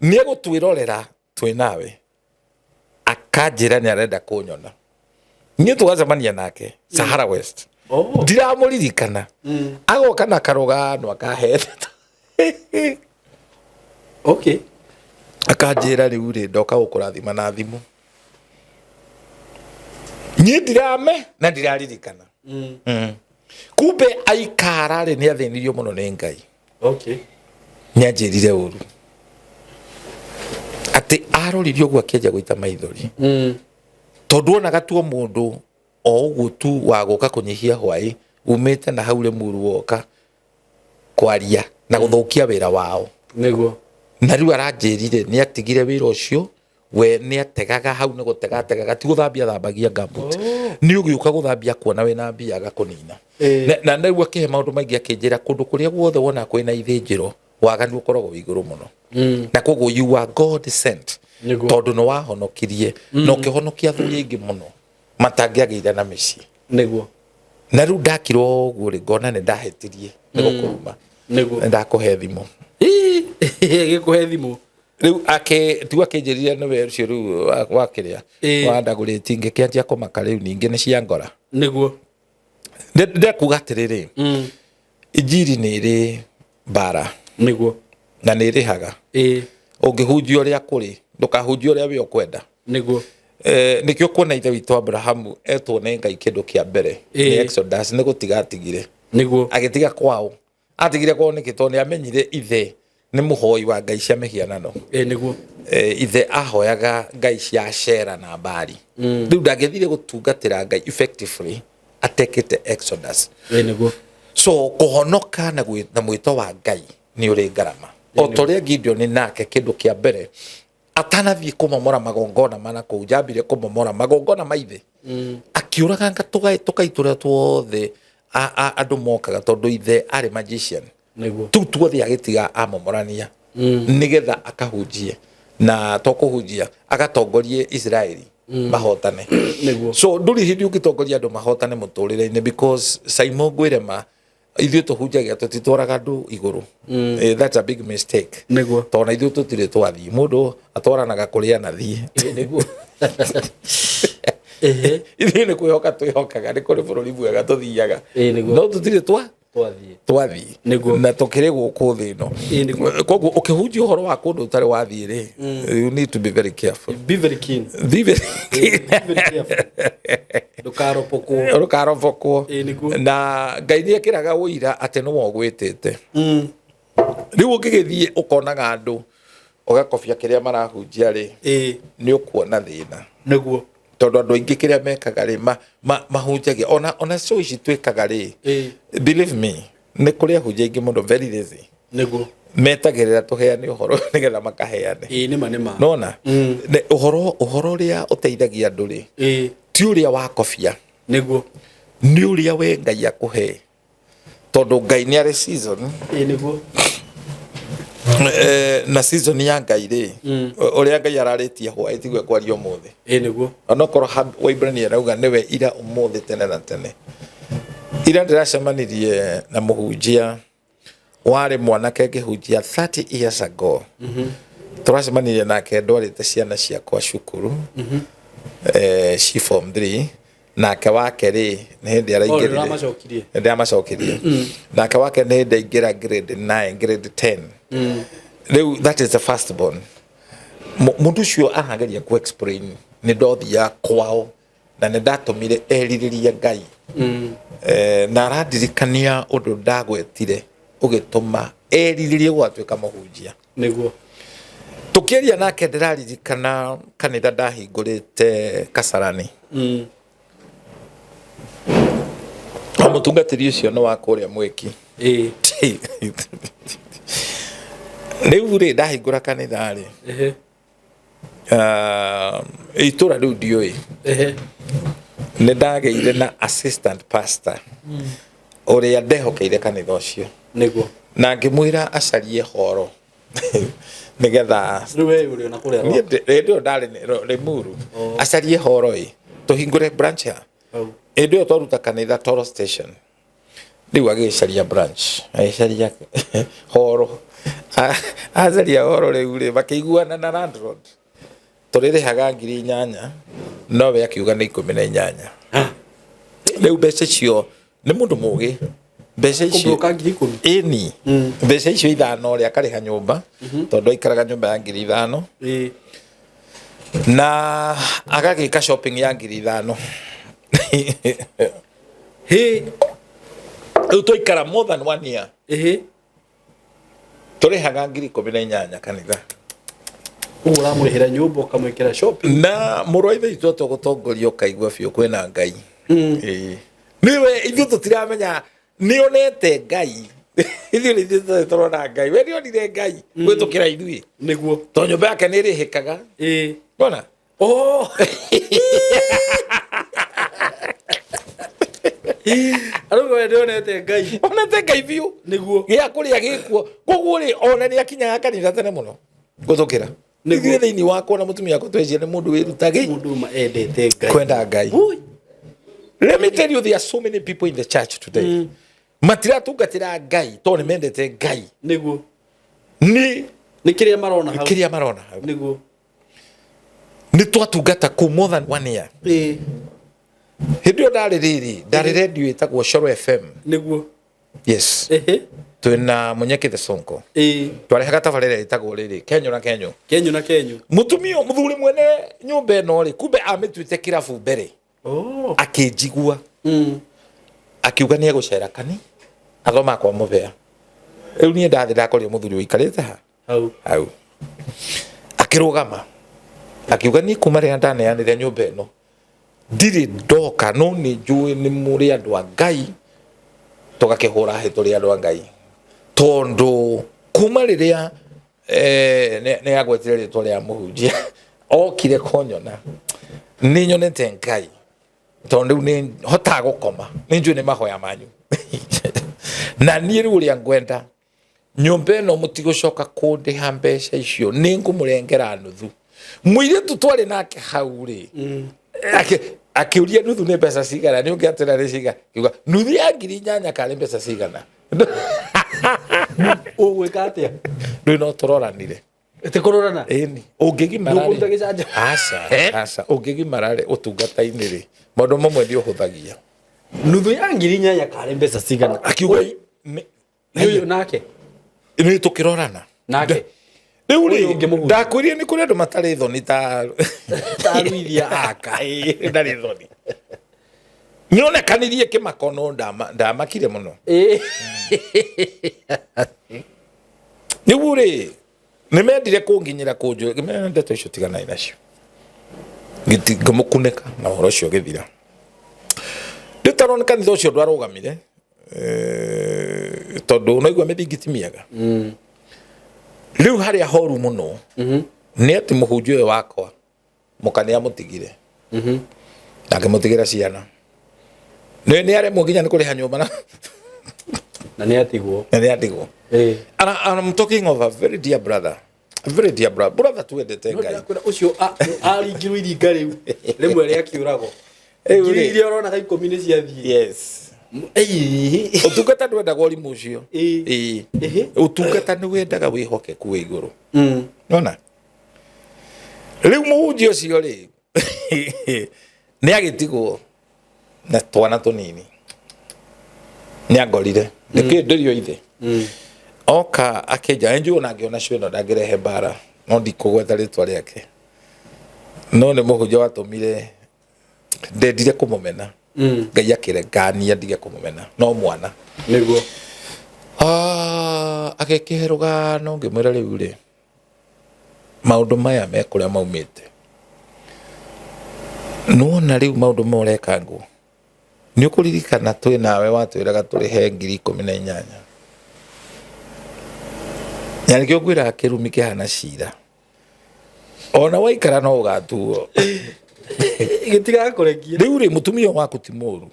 nĩ egũtwĩrorera twĩ nawe. Akanjĩra nĩ arenda kũnyona. Niĩ tũgacemania nake Sahara West. Ndiramũririkana. Agoka na karũgano akahe. Okay. Akanjĩra rĩu rĩ ndoka gũkũrathima na thimũ. Niĩ ndirame na ndiraririkana. Kumbe aikara rĩ nĩ athĩnirio mũno nĩ Ngai. Okay. Nĩ anjĩrire ũru. Atĩ aroririe ũguo akĩanjia gũita maithori. Tondũ onaga tu o mũndũ o ũguo tu wa gũka kũnyihia hwaĩ umĩte na hau Rĩmuru woka kwaria na gũthũkia wĩra wao. Nĩguo. Na rĩu aranjĩrire nĩ atigire wĩra ũcio we nĩ ategaga hau nĩ gũtega ategaga ti gũthambia thambagia gumboot. Nĩ ũgĩũka gũthambia kuona wĩna mbia agakũnina. Na rĩu akĩhe maũndũ maingĩ akĩnjĩra kũndũ kũrĩa guothe wona kwĩna ithĩnjĩro waganu ũkoragwo wĩ igũrũ mũno. Na koguo you are God sent. Tondũ nĩ wahonokirie na ũkĩhonokia athuri aingĩ mũno matangĩagĩire na mĩciĩ. Nĩguo. Na rĩu ndakirwo ũguo rĩ ngona nĩ ndahĩtirie nĩ gũkũruma. Nĩguo. Nĩ ndakũhe thimũ. Gĩkũhe thimũ. Rĩu tigu akĩnjĩrire nĩwe ũcio rĩu wakĩrĩa. Wandagũrĩtie ngĩkĩanjia kũmaka rĩu ningĩ nĩ cia ngora. Nĩguo. Ndekuga atĩrĩrĩ, injiri nĩ ĩrĩ mbara. Nĩguo. Na nĩ ĩrĩhaga. Ũngĩhunjia ũrĩa kũrĩ, ndũkahunjie ũrĩa we ũkwenda. Nĩguo. Nĩkĩo kuona ithe witũ Abrahamu etwo nĩ Ngai kĩndũ kĩa mbere. Nĩ Exodus, nĩ gũtiga atigire. Nĩguo. Agĩtiga kwao. Atigire kwao nĩkĩ? Tondũ nĩ amenyire ithe nĩ mũhoi wa ngai cia mĩhianano. Nĩguo. Ithe ahoyaga ngai cia Ashera na Baali. Rĩu ndangĩthire gũtungatĩra Ngai effectively atekĩte Exodus. Nĩguo. So kũhonoka na mwĩto wa Ngai nĩ ũrĩ ngarama. O ta ũrĩa Gideon nake kĩndũ kĩa mbere atanathiĩ kũmomora magongona mana kũu njambire kũmomora magongona ma ithe. Akĩũraganga tũkai tũrĩa tuothe andũ mokaga tondũ ithe arĩ magician. Nĩguo. Tũu tuothe agĩtiga amomorania. Nĩgetha akahunjie na to kũhunjia agatongorie Israeli mahotane. Nĩguo. So ndũrĩ hĩndĩ ũngĩtongoria andũ mahotane mũtũrĩre-inĩ because Simon ngwĩre ma ithuĩ tũhunjagia tũtitwaraga andũ igũrũ. That's a big mistake. Nĩguo. Tondũ na ithuĩ tũtirĩ twathiĩ. Mũndũ atwaranaga kũrĩa anathiĩ. Nĩguo. Ithuĩ nĩ kwĩhoka twĩhokaga nĩ kũrĩ bũrũri mwega tũthiaga. Nĩguo. No tũtirĩ Twathiĩ. Twathiĩ. Nĩguo. Na tũkĩrĩ gũkũ thĩ ĩno. Nĩguo. Koguo ũkĩhunjia ũhoro wa kũndũ ũtarĩ wathiĩ rĩ, you need to be very careful. Be very keen. Be very keen. Be very careful. Ndũkarobokwo. Ndũkarobokwo. Nĩguo. Na Ngai nĩ ekĩraga ũira atĩ nĩwe ũgwĩtĩte. Rĩu ũngĩgĩthiĩ ũkonaga andũ Ũgakobia kĩrĩa marahunjia rĩ, nĩ ũkuona thĩna. Nĩguo. Tondũ andũ aingĩ kĩrĩa mekaga rĩ, mahunjagia ona show ici twĩkaga rĩ, believe me, nĩ kũrĩ ahunjia aingĩ mũno very lazy. Nĩguo. Metagĩrĩra tũheane ũhoro nĩgetha makaheane. Ĩĩ, nĩma nĩma. Nona ũhoro ũrĩa ũteithagia andũ rĩ, ti ũrĩa wa kobia. Nĩguo. Nĩ ũrĩa we Ngai akũhe, tondũ Ngai nĩ arĩ season. Ĩĩ, nĩguo. Na season ya Ngai rĩ, ũrĩa Ngai ararĩtie hwaĩ tiguo ekwaria ũmũthĩ. Ĩĩ, nĩguo. Onokorwo Waibrania arauga nĩwe ira ũmũthĩ tene na tene. Ira ndĩracemanirie na mũhunjia warĩ mwanake ngĩhunjia 30 years ago. Tũracemanirie nake ndwarĩte ciana ciakwa cukuru, ci form 3, nake wake rĩ nĩ hĩndĩ araingĩrire. Nĩũramacokirie? Nĩ ndĩramacokirie. Nake wake nĩ hĩndĩ aingĩra grade 9, grade 10. Rĩu that is the first born. Mũndũ ũcio arageria ku explain nĩ ndothiaga kwao na nĩ ndatũmire erirĩrie Ngai. Na arandirikania ũndũ ndagwetire ũgĩtũma erirĩrie gũgatuĩka mũhunjia. Nĩguo. Tũkĩaria nake ndĩraririkana kanitha ndahingũrĩte Kasarani. O mũtungatĩri ũcio nĩ wa kũrĩa Mwĩki. Rĩu rĩ ndahingũra kanitha rĩ, itũra rĩu ndiũĩ, nĩ ndagĩire na assistant pastor ũrĩa ndehokeire kanitha ũcio. Nĩguo. Na ngĩmwĩra acarie horo nĩgetha Rĩu we ũrĩ ona kũrĩa niĩ hĩndĩ ĩyo ndarĩ Limuru, acarie horo ĩ tũhingũre branch ya hĩndĩ ĩyo twaruta kanitha Toro station. Rĩu agĩcaria branch, agĩcaria horo, acaria horo rĩu rĩ makĩiguana na landlord tũrĩrĩhaga 8,000, nowe akiuga nĩ 18. Rĩu mbeca icio nĩ mũndũ mũgĩ, mbeca icio Kũmburuka 10,000. Ĩni, mbeca icio 5 rĩ akarĩha nyũmba, tondũ aikaraga nyũmba ya 5,000. Na agagĩka shopping ya 5,000. Hĩ. Rĩu twaikara more than 1 year. Tũrĩhaga 18,000 kanitha. Ũguo ũramũrĩhĩra nyũmba ũkamwĩkĩra shopping. Na mũrũ wa ithe witũ atũgũtongoria ũkaigua biũ kwĩna Ngai. Ĩĩ. Nĩwe ithuĩ tũtiramenya nĩonete Ngai. Ithuĩ nĩ ithuĩ tũtarĩ tũrona Ngai. We nĩonire Ngai gwĩtũkĩra ithuĩ. Nĩguo. Tondũ nyũmba yake nĩĩrĩhĩkaga. Wona? Oh. Arauga we nĩonete Ngai. Onete Ngai biũ. Nĩguo. Gĩa kũrĩa gĩkuo. Koguo rĩ, ona nĩakinyaga kanitha tene mũno gũthũkĩra. Nĩguo. Ithuĩ thĩinĩ wakwa na mũtumia wakwa tweciria nĩ mũndũ wĩrutagĩ. Mũndũ ũma endete Ngai. Kwenda Ngai. Ui. Let me tell you, there are so many people in the church today. Matiratungatĩra Ngai tondũ nĩ mendete Ngai. Nĩguo. Nĩ Nĩ kĩrĩa marona hau. Kĩrĩa marona hau. Nĩguo. Nĩ twatungata kũu more than 1 year. Hĩndĩ ĩyo ndarĩ rĩrĩ, ndarĩ radio ĩtagwo Coro FM. Nĩguo. Yes. Twĩna Munyeki the Sonko. Twarehaga tabarĩra ĩtagwo rĩrĩ, Kenyo na Kenyo. Kenyo na Kenyo. Mũtumia mũthuri mwene nyũmba ĩno rĩ, kumbe amĩtuĩte kĩrabu mbere. Akĩnjigua. Akiuga nĩ egũcera kani athoma kwa mũbea. Rĩu niĩ ndathĩ ndakorire mũthuri ũikarĩte ha? Hau. Hau. Akĩrũgama. Akiuga niĩ kuma rĩrĩa ndaneanire nyũmba ĩno ndirĩ ndoka, no nĩ njũĩ nĩ mũrĩ andũ a Ngai, tũgakĩhũra hĩ tũrĩ andũ a Ngai. Tondũ kuma rĩrĩa nĩ agwetire rĩtwa rĩa mũhunjia okire kũnyona, nĩ nyonete Ngai, tondũ rĩu nĩ hotaga gũkoma, nĩ njũĩ nĩ mahoya manyu. Na niĩ rĩu ũrĩa ngwenda nyũmba ĩno mũtigũcoka kũndĩha mbeca icio, nĩ ngũmũrengera nuthu. Mũirĩtu twarĩ nake hau rĩ, akĩũria nuthu nĩ mbeca cigana, nĩ ũngĩ atĩra nĩ cigana, akiuga nuthu ya 8,000 karĩ mbeca cigana. Ũgwĩka atĩa? Rĩu no tũroranire. Ĩtĩ kũrorana? Ĩni. Ũngĩgimara rĩ? Ndũkũruta gĩcanja? Aca, aca. Ũngĩgimara rĩ, ũtungata-inĩ rĩ, maũndũ mamwe nĩ ũhũthagia. Nuthu ya 8,000 karĩ mbeca cigana? Akiuga nĩ ũyũ nake? Nĩ tũkĩrorana. Nake? Rĩu rĩ, Ũyũ ũngĩ mũhunjia. ndakwĩrire nĩ kũrĩ andũ matarĩ thoni ta Ta Ruithia aka. Ĩĩ, ndarĩ thoni. Nĩonekanirie kĩmako no ndamakire mũno. Rĩu rĩ, Nĩ mendire kũnginyĩra kũnjũra, ngĩmera ndeto icio tiganai nacio. Ngĩmũkunĩka na ũhoro ũcio ũgĩthira. Rĩu tarona kanitha ũcio ndwarũgamire tondũ ũnaigua mĩthingi ti mĩega. Rĩu harĩa horu mũno nĩ atĩ mũhunjia ũyũ wakwa mũka nĩ amũtigire na akĩmũtigĩra ciana. Nĩ aremwo nginya nĩ kũrĩha nyũmba na nĩ atigwo. Na nĩ atigwo. And I'm talking of a very dear brother. A very dear brother. Brother tuendete Ngai. Ndakwĩra ũcio aringirwo iringa rĩu rĩmwe rĩa kĩũrago. Ngiri iria ũronaga 10 nĩ ciathiĩ. Yes. Ũtungata ndwendaga ũrimũ ũcio. Ũtungata nĩ wendaga wĩhokeku wĩ igũrũ. Nona? Rĩu mũhunjia ũcio rĩ nĩ agĩtigwo na twana tũnini. Nĩ angorire. Nĩkĩ ndĩrio ithe. Oka akĩnja njũĩ ona angĩona cio ĩno ndangĩrehe mbara no ndikũgweta rĩtwa rĩake. No nĩ mũhunjia watũmire ndendire kũmũmena. Ngai akĩregania ndige kũmũmena no mwana. Nĩguo. Agĩkĩhe rũgano ngĩmwĩra rĩu rĩ maũndũ maya me kũrĩa maumĩte. Nĩwona rĩu maũndũ maya ũreka nguo. Nĩ ũkũririkana twĩ nawe watwĩraga tũrĩhe 18,000. Na nĩkĩo ngwĩraga kĩrumi kĩhana cira. Ona waikara no ũgatuo. Gĩtigakũrekia. Rĩu rĩ mũtumia waku ti mũru.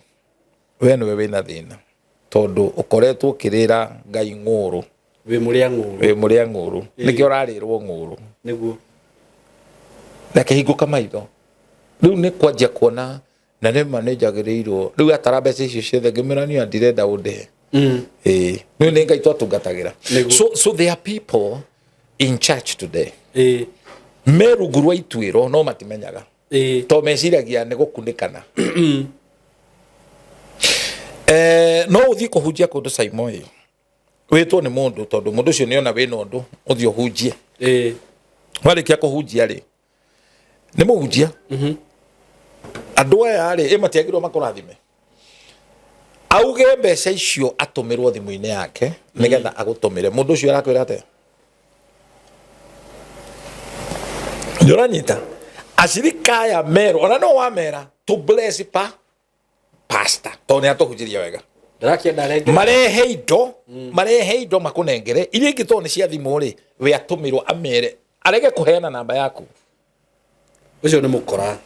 We nĩwe wĩna thĩna. Tondũ ũkoretwo ũkĩrĩra Ngai ng'ũrũ. Wĩ mũrĩa ng'ũrũ. Wĩ mũrĩa ng'ũrũ. Nĩkĩo ũrarĩrwo ng'ũrũ. Nĩguo. Na kĩhingũka maitho. Rĩu nĩ kwanjia kuona na nĩ ma nĩ njagĩrĩirwo. Rĩu atara mbeca icio ciothe ngĩmwĩra niĩ ndirenda ũndĩhe. Ĩĩ. Nĩ nĩ Ngai twatungatagĩra. So there are people in church today. Me rungu rwa ituĩro no matimenyaga. To meciragia nĩ gũkunĩkana. No ũthiĩ kũhunjia kũndũ Saimo ĩ. Wĩtwo nĩ mũndũ tondũ mũndũ ũcio nĩona wĩna ũndũ ũthiĩ ũhunjie. Warĩkia kũhunjia rĩ nĩ mũhunjia. Andũ aya rĩ ĩ matiagĩrĩirwo makũrathime. Auge mbeca icio atũmĩrwo thimũ-inĩ yake nĩgetha agũtũmĩre. Mũndũ ũcio arakwĩra atĩa? Nĩ ũranyita? Acirika aya merwo ona no wamera to bless pa pastor tondũ nĩ atũhunjĩria wega. Ndĩrakĩenda arenge. Marehe indo, marehe indo makũnengere iria ingĩ tondũ nĩ cia thimũ rĩ we atũmĩrwo amere arege kũheana namba yaku. Ũcio nĩ mũkora.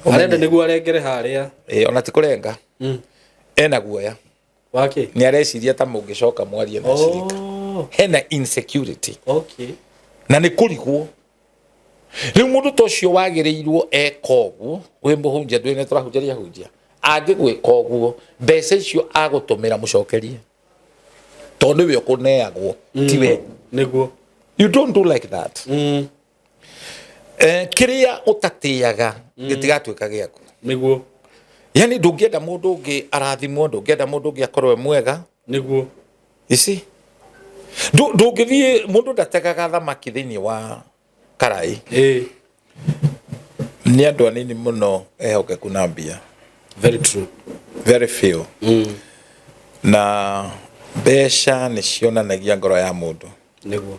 Arenda nĩguo arengere harĩa. Ona ti kũrenga. Ena guoya. Wake? Nĩ areciria ta mũngĩcoka mwarie na cirika. Hena insecurity. Na nĩ kũrigwo. Rĩu mũndũ ta ũcio wagĩrĩirwo eka ũguo, wĩ mũhunjia ndũĩ nĩ tũrahunjĩria hunjia. Angĩgwĩka ũguo, mbeca icio agũtũmĩra mũcokerie. Tondũ nĩwe ũkũneagwo, ti we. Nĩguo. You don't do like that. Kĩrĩa ũtatĩaga gĩtigatuĩka gĩaku. Nĩguo. Yani ndũngĩenda mũndũ ũngĩ arathimwo, ndũngĩenda mũndũ ũngĩ akorwo e mwega. Nĩguo. You see? Ndũngĩthiĩ mũndũ ndategaga thamaki thĩinĩ wa karai. Nĩ andũ anini mũno ehokeku na mbia. Very true. Very few. Na mbeca nĩ cionanagia ngoro ya mũndũ. Nĩguo.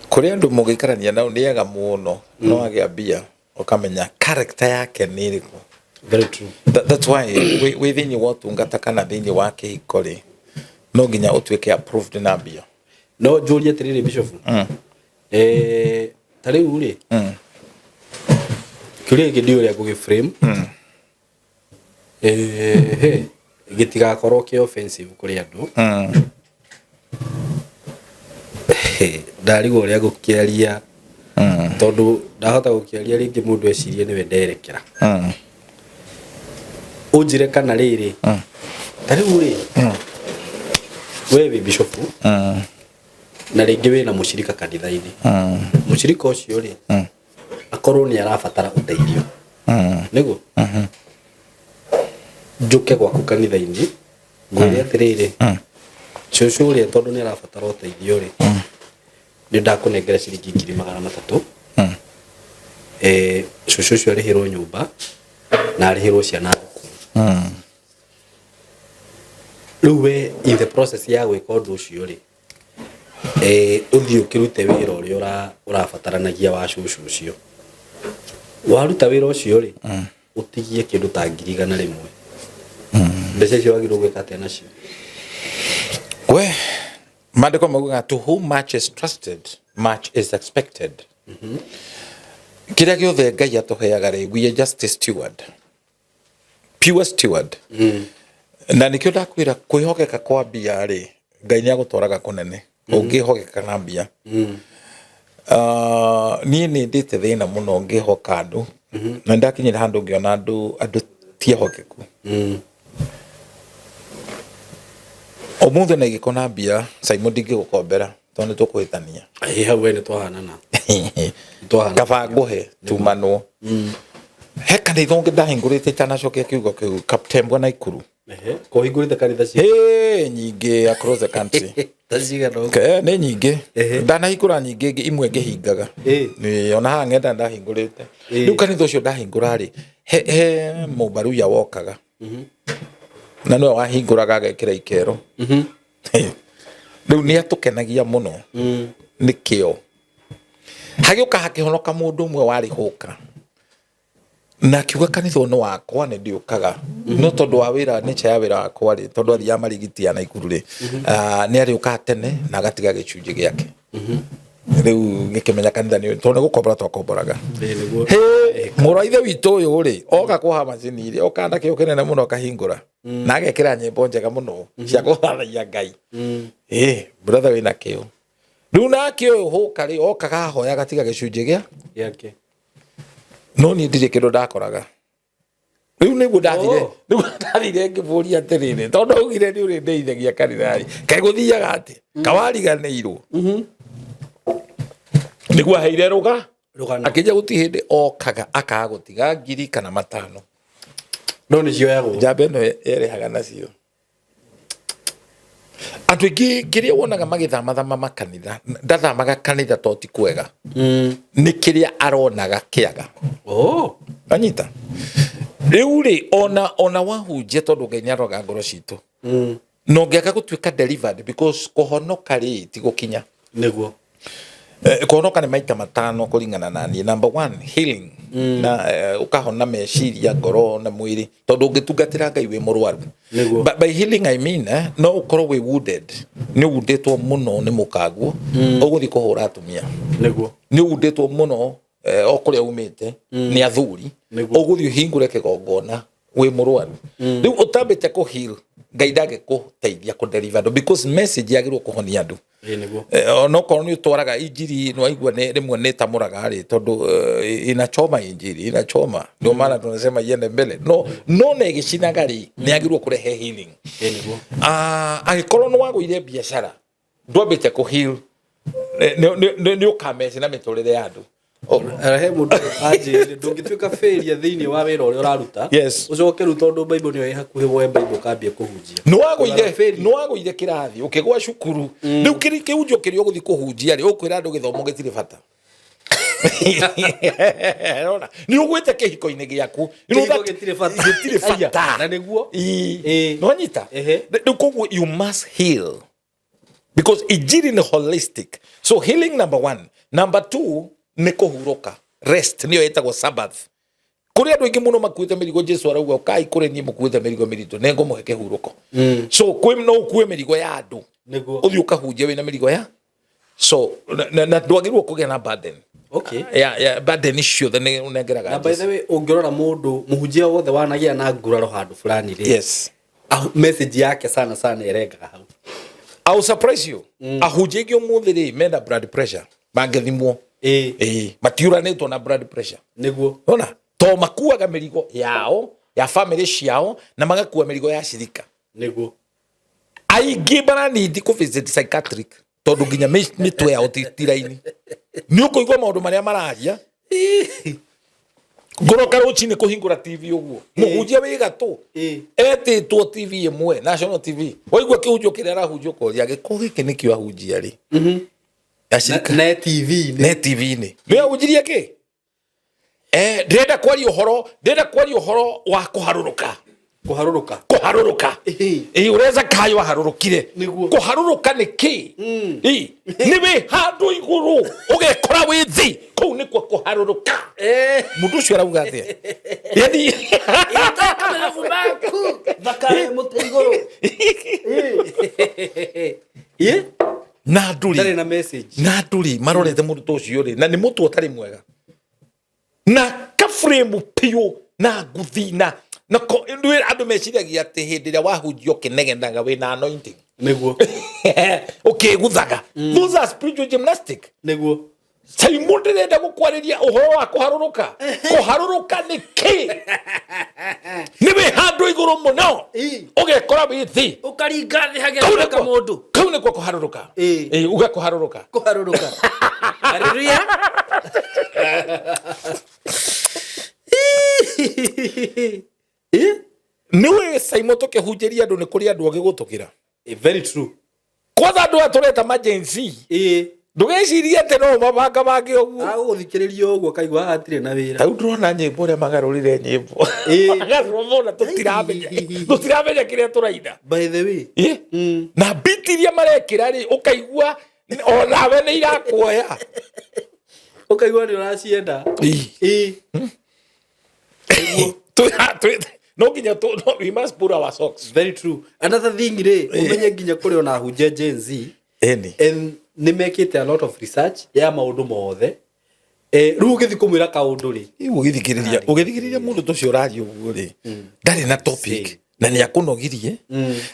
Kũrĩ andũ mũgĩikarania nao nĩ ega mũno, no agĩa mbia ũkamenya character yake nĩ ĩrĩkũ. Very true. That's why wĩ thĩinĩ wa ũtungata kana thĩinĩ wa kĩhiko rĩ, no nginya ũtuĩke approved na mbia. No njũrie atĩrĩrĩ Bishop. Ta rĩu rĩ, kĩũria gĩkĩ ndiũĩ ũrĩa ngũgĩ frame. Gĩtigakorwo kĩ offensive kũrĩ andũ. Ndarigwo ũrĩa ngũkĩaria tondũ ndahota gũkĩaria rĩngĩ mũndũ ecirie nĩwe nderekera. Ũnjĩre kana rĩrĩ, ta rĩu rĩ, we wĩ bishop na rĩngĩ wĩna mũcirika kanitha-inĩ. Mũcirika ũcio rĩ, akorwo nĩ arabatara ũteithio. Nĩguo? Njũke gwaku kanitha-inĩ ngwĩre atĩrĩrĩ, cũcũ ũrĩa tondũ nĩ arabatara ũteithio rĩ, nĩ ndakũnengera ciringi 300,000. Cũcũ ũcio arĩhĩrwo nyũmba na arĩhĩrwo ciana thukuru. Rĩu we in the process ya gwĩka ũndũ ũcio rĩ, Ũthiĩ ũkĩrute wĩra ũrĩa ũrabataranagia wa cũcũ ũcio. Waruta wĩra ũcio rĩ, ũtigie kĩndũ ta 100,000. Mbeca icio wagĩrĩirwo gwĩka atĩa nacio? We maandĩko maugaga, "To whom much is trusted, much is expected." Kĩrĩa gĩothe Ngai atũheaga rĩ, we are just a steward, pure steward. Na nĩkĩo ndakwĩra kwĩhokeka kwa mbia rĩ, Ngai nĩ agũtwaraga kũnene ũngĩhokeka na mbia. Niĩ nĩ ndĩte thĩna mũno ngĩhoka andũ, na ndakinyĩra handũ ngĩona andũ ti ehokeku. Ũmũthĩ na igĩko na mbia, Simon, ndingĩgũkombera tondũ nĩ tũkũhĩtania. Ĩ, hau we nĩ twahanana. Nĩ twahanana. Kaba ngũhe tumanwo. He kanitha ũngĩ ndahingũrĩte itanacokia kiugo kĩu, Kaptembwa, Naikuru. Ehe, kũhingũrĩte kanitha cia Hĩ, nyingĩ across the country. Ta cigana ũguo? Nĩ nyingĩ ndanahingũra, nyingĩ imwe ngĩhingaga. Nĩ, ona haha ng'enda ndahingũrĩte. Rĩu kanitha ũcio ndahingũra rĩ, he mũbaruya wokaga na nĩwe wahingũraga agekĩra ikero. Rĩu nĩ atũkenagia mũno nĩ kĩo. Hagĩũka hakĩhonoka mũndũ ũmwe warĩ hũka na akiuga, "Kanitha ũyũ nĩ wakwa, nĩ ndĩũkaga, no tondũ wa wĩra, nature ya wĩra wakwa rĩ, tondũ athiaga marigiti ya Naikuru rĩ, nĩ arĩũkaga tene na agatiga gĩcunjĩ gĩake." Rĩu ngĩkĩmenya kanitha nĩ tondũ nĩ gũkombora twakomboraga. Ĩ, nĩguo. Hĩ, mũrũ wa ithe witũ ũyũ rĩ, oka kũha macini rĩ, oka na kĩo kĩnene mũno, akahingũra na agekĩra nyĩmbo njega mũno cia kũthathaia Ngai. Ĩ, brother wĩna kĩo. Rĩu nake ũyũ hũka rĩ, okaga ahoya agatiga gĩcunjĩ gĩa gĩake. No niĩ ndirĩ kĩndũ ndakoraga. Rĩu nĩguo ndathire, nĩguo ndathire ngĩbũria atĩrĩrĩ, tondũ augire nĩ ũrĩ ndeithagia kanitha rĩ, kaĩ gũthiaga atĩ kawariganĩirwo? Nĩguo aheire rũga. Rũgano. Akĩnja gũti hĩndĩ okaga akaga gũtiga 1,000 kana 5,000. No nĩ cioyagwo. Njamba ĩno yerĩhaga nacio. Andũ aingĩ kĩrĩa wonaga magĩthamathama makanitha, ndathamaga kanitha to ti kwega, nĩ kĩrĩa aronaga kĩaga. Anyita rĩu rĩ, ona wahunjia, tondũ Ngai nĩ aroraga ngoro citũ, na ũngĩaga gũtuĩka delivered, because kũhonoka rĩ ti gũkinya. Nĩguo. Kũhonoka nĩ maita matano kũringana na niĩ. Number one, healing, na ũkahona meciria, ngoro na mwĩrĩ, tondũ ũngĩtungatĩra Ngai wĩ mũrwaru. Nĩguo. By healing I mean, no ũkorwo wĩ wounded, nĩ ũwundĩtwo mũno nĩ mũkaguo, ũgũthiĩ kũhũra atumia. Nĩguo. Nĩ ũwundĩtwo mũno, o kũrĩa umĩte nĩ athuri, ũgũthiĩ ũhingũre kĩgongona wĩ mũrwaru. Rĩu ũtambĩte kũ heal, Ngai ndangĩkũteithia kũ deliver andũ, because message yagĩrĩirwo kũhonia andũ. Ĩ, nĩguo. Onokorwo nĩ ũtwaraga injiri, nĩ waigua nĩ rĩmwe nĩ ĩtamũraga rĩ, tondũ inachoma, injiri inachoma, ndio maana tunasema iende mbele. No na ĩgĩcinaga rĩ, nĩ yagĩrĩirwo kũrehe healing. Ĩ, nĩguo. Ah, angĩkorwo nĩ wagũire biacara, ndwambĩte kũ heal, nĩ ũkameci na mĩtũrĩre ya andũ. He mũndũ anjĩrire ndũngĩtuĩka failure thĩinĩ wa wĩra ũrĩa ũraruta, ũcoke rĩu tondũ Bible nĩyo ĩ hakuhĩ, woe Bible ũkambie kũhunjia. Nĩ wagũire kĩrathi, ũkĩgwa cukuru, rĩu kĩhunjio kĩrĩa ũgũthiĩ kũhunjia rĩ, ũkwĩra andũ gĩthomo gĩtirĩ bata. Ũrona? Nĩ ũgwĩte kĩhiko-inĩ gĩaku. You know Kĩhiko gĩtirĩ bata. Gĩtirĩ Aya, bata. na nĩguo. Ĩĩ. Nĩwanyita? Rĩu koguo you must heal, because injiri nĩ holistic. So healing number one. Number two nĩ kũhurũka, rest, nĩyo ĩtagwo Sabbath. Kũrĩ andũ aingĩ mũno makuĩte mĩrigo. Jesu arauga, "Ũkai kũrĩ niĩ mũkuĩte mĩrigo mĩritũ, nĩ ngũmũhe kĩhurũko." So kwĩ no ũkue mĩrigo ya andũ, Nĩguo. ũthiĩ ũkahunjia wĩna mĩrigo ya, so na ndwagĩrĩirwo kũgĩa na burden. Ya burden ciothe nĩ ũnengeraga Na by Jesu. the way, ũngĩrora mũndũ mũhunjia wothe wanagĩa na nguraro handũ fulani rĩ, message yake sana sana ĩrengaga hau. I will surprise you. Ahunjia aingĩ ũmũthĩ rĩ, mena blood pressure mangĩthimwo. Ĩĩ, matiũranĩtwo na blood pressure. Nĩguo. Ona to makuaga mĩrigo yao, ya family ciao, na magakua mĩrigo ya cirika. Nĩguo. Aingĩ maranindi kũ visit psychiatric tondũ nginya mĩtwe yao ti raini. Nĩ ũkũigua maũndũ marĩa mararia. Ngoroka rũcinĩ kũhingũra TV ũguo, mũhunjia wĩ gatũ etĩtwo TV ĩmwe, national TV, waigua kĩhunjio kĩrĩa arahunjia ũkoria gĩko gĩkĩ nĩkĩo ahunjia rĩ. Acirika ne TV-inĩ. Ne TV-inĩ nĩ ahunjirie kĩ? Ndĩrenda kwaria ũhoro, ndĩrenda kwaria ũhoro wa kũharũrũka. Kũharũrũka. Kũharũrũka. Ĩ, ũrĩa Zakayo aharũrũkire. Nĩguo. Kũharũrũka nĩ kĩ? Ĩ, nĩ wĩ handũ igũrũ ũgekora wĩ thĩ, kũu nĩkuo kũharũrũka. Mũndũ ũcio arauga atĩa? Yani Ĩta maku thakame mũtĩ igũrũ. Ĩ? Na andũ Ndarĩ rĩ, na message. Na andũ rĩ, marorete mũndũ ũcio rĩ, na nĩ mũtwe ũtarĩ mwega na kaframe piũ na nguthi na andũ meciragia atĩ hĩndĩ ĩrĩa wahunjia ũkĩnegenaga wĩna anointing. Nĩguo. Ũkĩguthaga. Those are spiritual gymnastic. Nĩguo. Simon, ndĩrenda gũkwarĩria ũhoro wa kũharũrũka. Kũharũrũka nĩ kĩ? Nĩ wĩ handũ igũrũ mũno, ũgekora wĩ thĩ. Ũkaringa thĩ Kau hagĩcoka mũndũ. Kau nĩkuo kũharũrũka. Ĩ, uga kũharũrũka. Kũharũrũka. Hallelujah. Nĩ wĩ, Simon, tũkĩhunjĩria andũ nĩ kũrĩ andũ angĩ gũtũkĩra. Very true. Kwanza andũ aya tũreta ma Gen Z, ndũgecirie atĩ no mabanga bange ũguo. Agũgũthikĩrĩria ũguo kaigua haha hatirĩ na wĩra. Tarĩu ndĩrona nyĩmbo ũrĩa magarũrire nyĩmbo. Magarũra, tũtiramenya kĩrĩa tũraina. By the way. Na biti iria marekĩra rĩ, ũkaigua onawe nĩ irakuoya. Ũkaigua nĩ ũracienda. No nginya no, we must put our socks. Very true. Another thing rĩ, ũmenye nginya kũrĩ ona hunjia Gen Z. Eni. And nĩ mekĩte a lot of research ya maũndũ mothe. Rĩu ũgĩthiĩ kũmwĩra kaũndũ rĩ, Ũgĩthikĩrĩria mũndũ ta ũcio ũraria ũguo rĩ, ndarĩ na topic na nĩ akũnogirie.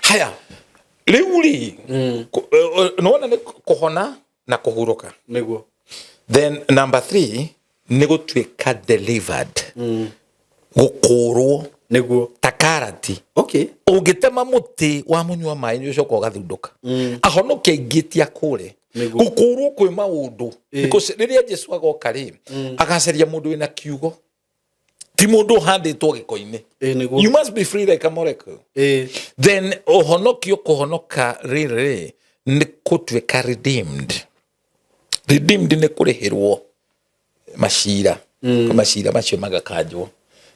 Haya, rĩu rĩ, nĩwona nĩ kũhona na kũhurũka. Nĩguo. Then number 3 nĩ gũtuĩka delivered, gũkũrwo. Nĩguo. Ta karati. Okay. Ũngĩtema mũtĩ wa mũnyua maĩ nĩ ũcoka ũgathundũka. Ahonoki aingĩ ti akũre. Nĩguo. Gũkũrwo kwĩ maũndũ. Because rĩrĩa Jesu agoka rĩ, agacaria mũndũ wĩna kiugo, ti mũndũ ũhandĩtwo gĩko-inĩ. Nĩguo. You must be free like a molecule. Then ũhonokio, kũhonoka rĩrĩ nĩ gũtuĩka redeemed. Redeemed nĩ kũrĩhĩrwo macira. Macira macio magakanjwo.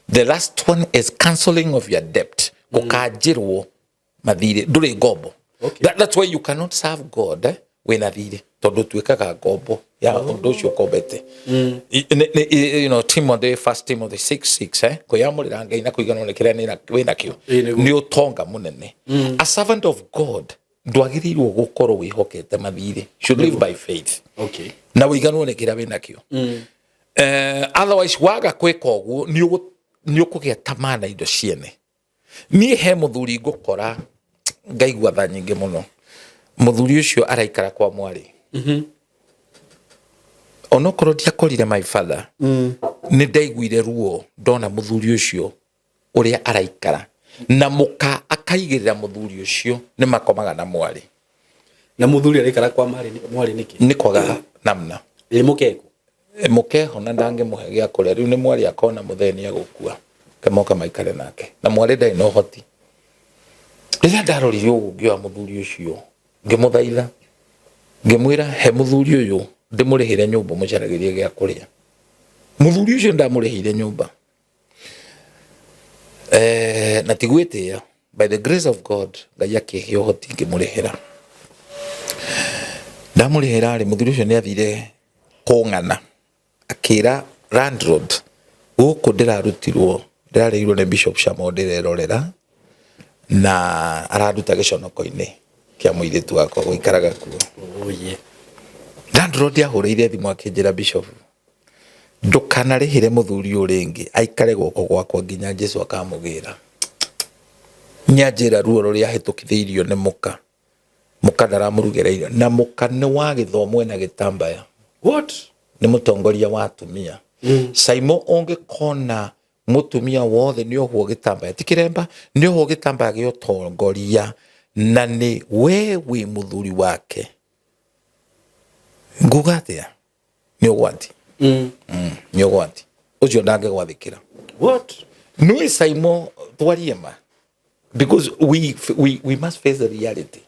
The last one is cancelling of your debt, gũkanjĩrwo mathirĩ, ndũrĩ ngombo. That's why you cannot serve God, wĩna thirĩ, tondũ ũtuĩkaga ngombo ya ũndũ ũcio ũkombete. Timothy, First Timothy 6:6, kwĩyamũrĩra Ngai na kũiganwo nĩ kĩrĩa wĩnakĩo nĩ ũtonga mũnene. A servant of God ndwagĩrĩirwo gũkorwo wĩhokete mathirĩ, should live by faith. Na ũiganwo nĩ kĩrĩa wĩnakĩo. Otherwise waga kwĩka ũguo nĩ ũkũgĩa tamaa na indo ciene. Niĩ he mũthuri ngũkora ngaigua tha nyingĩ mũno. Mũthuri ũcio araikara kwa mwarĩ. Onokorwo ndiakorire my father, nĩ ndaiguire ruo ndona mũthuri ũcio ũrĩa araikara na mũka, akaigĩrĩra mũthuri ũcio nĩ makomaga na mwarĩ. Na mũthuri araikara kwa mwarĩ nĩkĩ? Nĩ kwaga namna. Ĩ mũkeku? Mũkeho na ndangĩmũhe gĩa kũrĩa. Rĩu nĩ mwarĩ akona mũthee nĩ egũkua, kemoka maikare nake, na mwarĩ ndarĩ na ũhoti. Rĩrĩa ndarorire ũguo ngĩoya mũthuri ũcio, ngĩmũthaitha, ngĩmwĩra he mũthuri ũyũ ndĩmũrĩhĩre nyũmba, mũcaragĩrie gĩa kũrĩa. Mũthuri ũcio ndamũrĩhĩire nyũmba. Na ti gwĩtĩĩa, by the grace of God Ngai akĩhe ũhoti ngĩmũrĩhĩra. Ndamũrĩhĩra rĩ, mũthuri ũcio nĩ athire kũng'ana, akĩra landlord, gũkũ ndĩrarutirwo, ndĩrarĩirwo nĩ Bishop Shamo ndĩrerorera, na araruta gĩconoko-inĩ kĩa mũirĩtu wakwa gũikaraga kuo. Oh, yeah. Landlord ahũrĩire thimũ akĩnjĩra, "Bishop, ndũkanarĩhĩre mũthuri ũyũ rĩngĩ, aikare guoko gwakwa nginya Jesu akamũgĩra." Nĩanjĩra ruo rũrĩa ahĩtũkithĩirio nĩ mũka. Mũka ndaramũrugĩra irio, na mũka nĩ wa gĩthomo, ena gĩtambaya. What? Nĩ mũtongoria wa atumia. Saimo, ũngĩkona mũtumia wothe nĩ ohwo gĩtambaya, ti kĩremba, nĩ ohwo gĩtambaya gĩa ũtongoria, na nĩ we wĩ mũthuri wake, nguga atĩa? Nĩ ũgwati. Nĩ ũgwati ũcio, ndangĩgwathĩkĩra. What? Nĩ Saimo, twarie ma, because we must face the reality.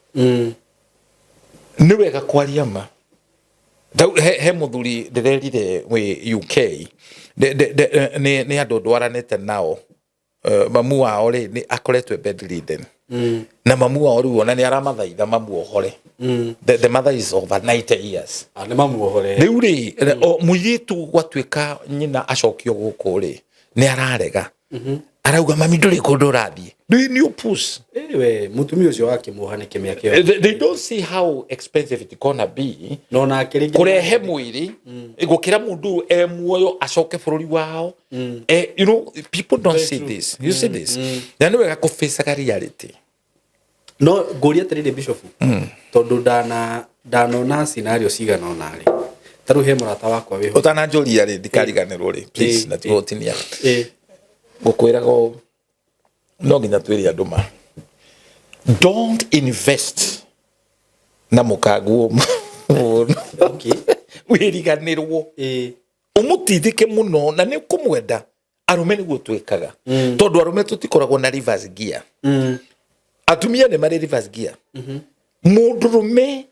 Nĩ wega kwaria ma. He mũthuri ndĩrerire wĩ UK, nĩ andũ ndwaranĩte nao. Mamu wao rĩ nĩ akoretwo e bedridden na mamu wao rĩu ona nĩ aramathaitha mamuohore. The mother is over 90 years. Ah, nĩ mamuohore. Rĩu rĩ, o mũirĩtu gwatuĩka nyina acokio gũkũ rĩ, nĩ ararega, arauga, "Mami, ndũrĩ kũndũ ũrathiĩ." Rĩu nĩ ũpush. Ĩwe mũtumia ũcio wakĩmuoha nĩ kĩmĩa kĩo. They don't see how expensive it gonna be no nake rĩngĩ kũrehe mwĩrĩ gũkĩra mũndũ e muoyo acoke bũrũri wao. People don't see this. You see this, na nĩ wega kũfaceaga reality. No ngũria atĩrĩrĩ, Bishop, tondũ ndanona scenario cigana ũna rĩ, ta rĩu he mũrata wakwa wĩho. Ũtananjũria rĩ, ndikariganĩrwo rĩ, please, na tigũtinia ngũkwĩraga ũũ, no nginya twĩre andũ ma don't invest na mũkanguo mũno, wĩriganĩrwo, ũmũtindĩke mũno na nĩ ũkũmwenda. Arũme nĩguo twĩkaga, tondũ arũme tũtikoragwo na reverse gear. Atumia nĩ marĩ reverse gear. Mũndũrũme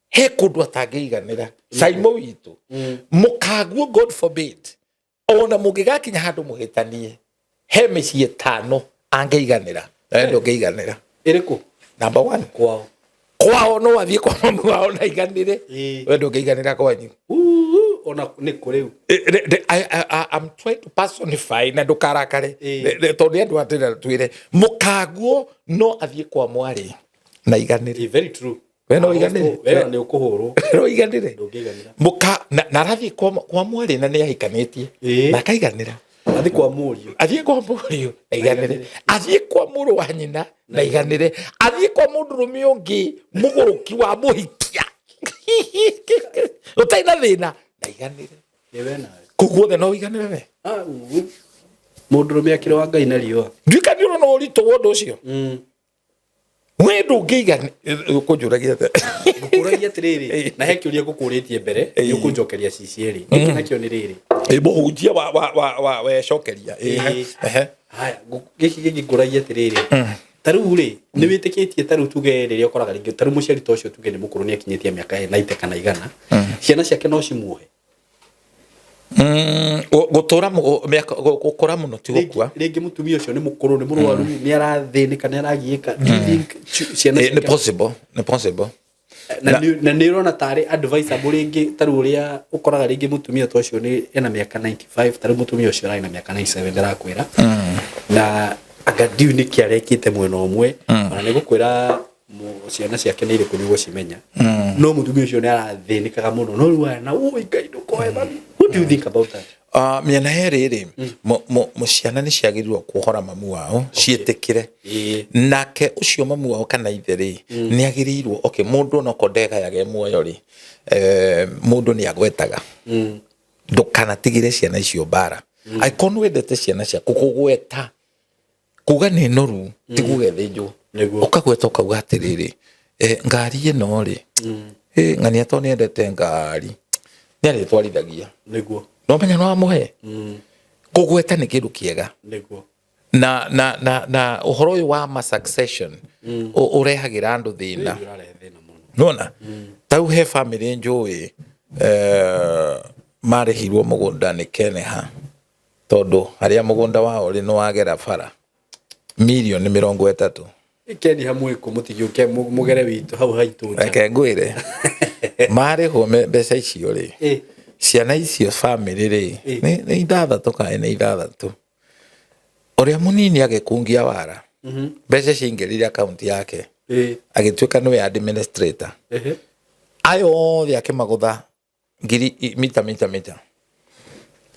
he kũndũ atangĩiganĩra. Saimo witũ mũkaguo, God forbid, ona mũngĩgakinya handũ mũhĩtanie, he mĩciĩ 5 angĩiganĩra na we ndũngĩiganĩra. Ĩrĩkũ? Number one, kwao. Kwao no athiĩ kwa mamu wao na aiganĩre, we ndũngĩiganĩra kwanyu. Ona nĩ kũ rĩu? I'm trying to personify na ndũkarakare, tondũ nĩ andũ atĩra twĩre mũkaguo no athiĩ kwa mwarĩ na iganĩre. Very true. We no iganĩre. We nĩ ũkũhũrwo. No iganĩre. Ndũngĩiganĩra. Mũka na arathiĩ kwa mwarĩ na nĩ ahikanĩtie na akaiganĩra. Athiĩ kwa mũriũ. Athiĩ kwa mũriũ na iganĩre, athiĩ kwa mũrũ wa nyina na iganĩre, athiĩ kwa mũndũrũme ũngĩ mũgũrũki wa mũhikia ũtarĩ na thĩna na iganĩre. Ĩ, we nawe. Kũu guothe no ũiganĩre we. Ah, mũndũrũme akĩrĩ wa Ngai na riũa. Nduĩka nĩ ũrona ũritũ wa ũndũ ũcio, we ndũngĩigana kũnjũragia atĩa? Ngũkũragia atĩrĩrĩ, na he kĩũria ngũkũrĩtie mbere, nĩ ũkũnjokeria cici ĩrĩ. Gĩkĩ nakĩo nĩ rĩrĩ. Ĩ, mũhunjia wa wecokeria. Ĩ, ehe. Haya, gĩkĩ kĩngĩ ngũragia atĩrĩrĩ, ta rĩu rĩ, nĩ wĩtĩkĩtie, ta rĩu tuge rĩrĩa ũkoraga rĩngĩ ta rĩu mũciari ta ũcio, tuge nĩ mũkũrũ, nĩ akinyĩtie mĩaka 90 kana 100, ciana ciake no cimuohe? Gũtũra mĩaka gũkũra mũno ti gũkua. Rĩngĩ mũtumia ũcio nĩ mũkũrũ, nĩ mũrwaru, nĩ arathĩnĩka, nĩ aragiĩka. Do you think ciana Nĩ possible, nĩ possible. Na nĩ ũrona tarĩ advisable rĩngĩ, ta rĩu ũrĩa ũkoraga rĩngĩ mũtumia ta ũcio nĩ ena mĩaka 95, ta rĩu mũtumia ũcio ararĩ na mĩaka 97 ndĩrakwĩra, na anga ndiũ nĩkĩ arekĩte mwena ũmwe, ona nĩ gũkwĩra ciana ciake nĩ irĩkũ nĩ ũgũcimenya, no mũtumia ũcio nĩ arathĩnĩkaga mũno, no rĩu aya na ui Ngai ndũkoe mami. What do you think about that? Mĩena yerĩ rĩ, ciana nĩ ciagĩrĩirwo kuohora mamu wao, ciĩtĩkĩre nake ũcio mamu wao kana ithe rĩ, nĩ agĩrĩirwo. Okay, mũndũ onokorwo ndegayaga e muoyo rĩ, mũndũ nĩ agwetaga. Ndũkanatigĩre ciana icio mbara. Angĩkorwo nĩ wendete ciana ciaku, kũgweta kuga nĩ noru ti gũgethĩnjwo. Ũkagweta ũkauga atĩrĩrĩ, ngari ĩno rĩ, ng'ania to nĩendete ngari, nĩ arĩtwarithagia. No menya no amũhe. Kũgweta nĩ kĩndũ kĩega. Na ũhoro ũyũ wa ma succession ũrehagĩra andũ thĩna. Ũrarehe thĩna mũno. Nona ta rĩu he family njũĩ, marĩhirwo mũgũnda nĩ Keneha, tondũ harĩa mũgũnda wao rĩ nĩ wagera bara, mirioni 30. Keni hamwe kũ mũtigĩũke mũgere witũ hau haitũ nja. Reke ngwĩre, marĩhwo mbeca icio rĩ, ciana icio, family rĩ, nĩ ithathatũ kana nĩ 6, ũrĩa mũnini agĩkungia wara, mbeca ciaingĩrire akaunti yake, agĩtuĩka nĩwe administrator. Ayo othe akĩmagũtha ngiri mita mita mita,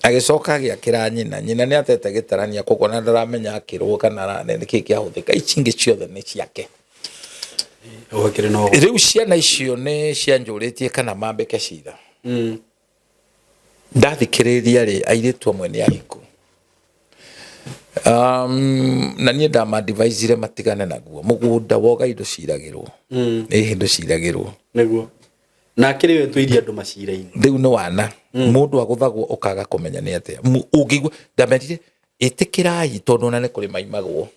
agĩcoka agĩakĩra nyina. Nyina nĩ atete gĩtarania, koguo na ndaramenya akĩrwo kana nĩ kĩĩ kĩahũthĩka. Ici ingĩ ciothe nĩ ciake. Hau hakĩrĩ na ũhoro. Rĩu ciana icio nĩ cianjũrĩtie kana mambĩke cira. Ndathikĩrĩria rĩ, airĩtu amwe nĩ ahiku, na niĩ ndamadivicire matigane naguo. Mũgũnda woga indo ciragĩrwo, ĩhĩ ndũciragĩrwo. Nĩguo na akĩrĩ we tũirie andũ macira-inĩ. Rĩu nĩ wana mũndũ agũthagwo ũkaga kũmenya nĩ atĩa. Ũngĩigua ndamerire ĩtĩkĩrai, tondũ ona nĩ kũrĩ maimagwo.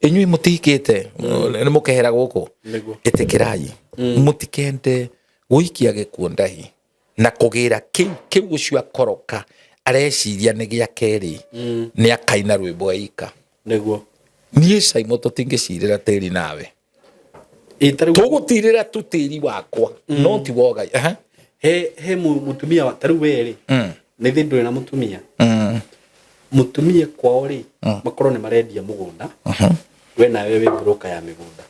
Inyuĩ mũtihikĩte nĩ mũkehera gũkũ. Ĩtĩkĩrai, mũtikende gũikia gĩkuũ ndahi na kũgĩra kĩu kĩu ũcio akoroka areciria nĩ gĩake rĩ, nĩ akaina rwĩmbo eika. Nĩguo. Niĩ Caimo tũtingĩcirĩra tĩri nawe. Ĩ, ta rĩu- Tũgũtirĩra tu tĩri wakwa no ti wogai. Aha. He mũtumia ta rĩu we rĩ, nĩ thĩ ndũrĩ na mũtumia. Mũtumia kwao rĩ, makorwo nĩ marendia mũgũnda, we nawe wĩ broker ya mĩgũnda,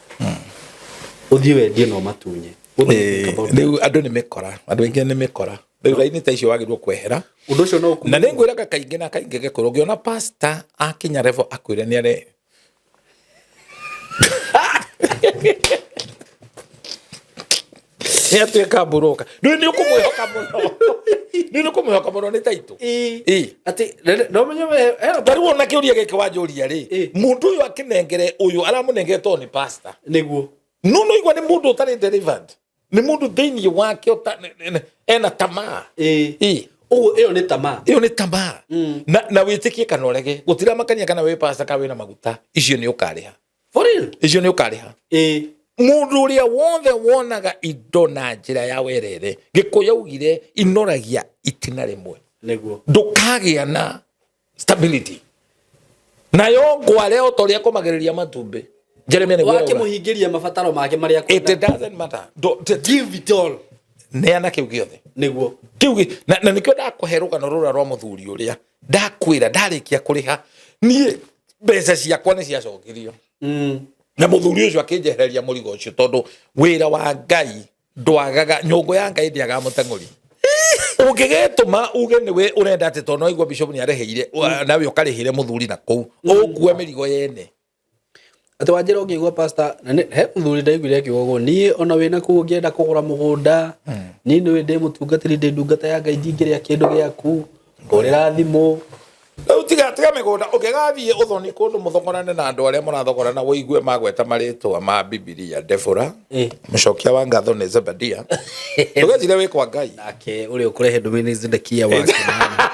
ũthiĩ wendie na ũmatunye. What do you think about that? Rĩu andũ nĩ mĩkora, andũ aingĩ nĩ mĩkora. Rĩu raini ta icio wagĩrĩirwo kwehera. Ũndũ ũcio no ũkume. Na nĩ ngwĩraga kaingĩ na kaingĩ gĩkũrũ, ũngĩona pastor akinya level akwĩre nĩ are nĩ atuĩka mburoka, rĩu nĩ ũkũmwĩhoka mũno, rĩu nĩ ũkũmwĩhoka mũno nĩ taitũ. Ĩ. Atĩ no menye we Ta rĩu ona kĩũria gĩkĩ wanjũria rĩ, mũndũ ũyũ akĩnengere ũyũ aramũnengere tondũ nĩ pastor. Nĩguo. No no igua nĩ mũndũ ũtarĩ delivered, nĩ mũndũ thĩinĩ wake ena tamaa. Ĩ. Ũguo ĩyo nĩ tamaa. Ĩyo nĩ tamaa. Na wĩtĩkie kana ũrege, gũtiramakania kana wĩ pastor kana wĩna maguta, icio nĩ ũkarĩha. For real? Icio nĩ ũkarĩha. Mũndũ ũrĩa wothe wonaga indo na njĩra ya werere, Gĩkũyũ augire inoragia itina rĩmwe. Nĩguo. Ndũkagĩa na stability. Nayo ngware o ta ũrĩa kũmagĩrĩria matumbĩ. Jeremia nĩguo arauga. Wakĩmũhingĩria mabataro make marĩa It doesn't matter. Give it all. Neana kĩu gĩothe. Nĩguo. Kĩu na nĩkĩo ndakũhe rũgano rũrĩa rwa mũthuri ũrĩa ndakwĩra ndarĩkia kũrĩha niĩ mbeca ciakwa nĩ ciacokirio. Na mũthuri ũcio akĩnjehereria mũrigo ũcio tondũ wĩra wa Ngai ndwagaga, nyũngũ ya Ngai ndĩagaga mũteng'ũri. Ũngĩgĩtũma uge nĩwe ũrenda atĩ tondũ no igua bishop nĩ arĩhĩire, nawe ũkarĩhĩre mũthuri na kũu, ũkue mĩrigo yene. Atĩ wanjĩra ũngĩigua pastor, na he mũthuri ndaiguire akiuga ũguo, niĩ ona wĩna kũu ũngĩenda kũgũra mũgũnda, niĩ nĩũĩ ndĩ mũtungatĩri, ndĩ ndungata ya Ngai, ndingĩrĩa kĩndũ gĩaku, hũrĩra thimũ. Rĩu tiga mĩgũnda, ũngĩgathiĩ ũthoni kũndũ mũthogorane na andũ arĩa mũrathogorana, ũigue magweta marĩtwa ma Bibilia, Deborah, mũcokia wa ngatho nĩ Zebadia. Ndũgecire wĩ kwa Ngai. Nake ũrĩa ũkũrehe ndũmĩrĩri nĩ Zedekia wa Kenana.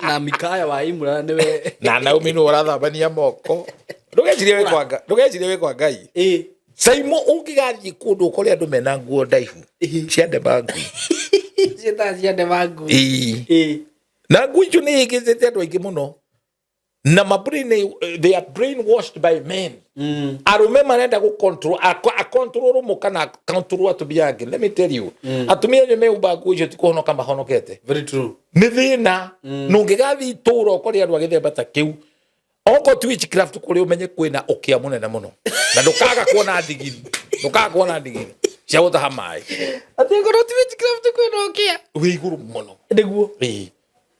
Na Mikaya wa Imra nĩwe. Na Naomi nĩwe ũrathambania moko. Ndũgecirie wĩ kwa Ngai. Ndũgecirie wĩ kwa Ngai. Saimo ũngĩgathiĩ kũndũ ũkore andũ mena nguo ndaihu cia ndema ngui. Ciĩtaga cia ndema ngui. Na nguo icio nĩ ĩgĩcĩte andũ aingĩ mũno. Na ma brain, they are brainwashed by men. Arũme marenda gũ control, a control mũka na control atumia angĩ. Let me tell you. Atumia acio mehumbaga nguo icio ti kũhonoka mahonokete. Very true. Nĩ thĩna. Na ũngĩgathiĩ itũũra ũkore andũ a gĩthemba ta kĩu, okorwo ti witchcraft kũrĩ ũmenye kwĩna ũkĩa mũnene mũno. Na ndũkaga kuona ndigiri. Ndũkaga kuona ndigiri cia gũtaha maĩ. Atĩ okorwo ti witchcraft kwĩna ũkĩa. Wĩ igũrũ mũno. Nĩguo. Ĩĩ.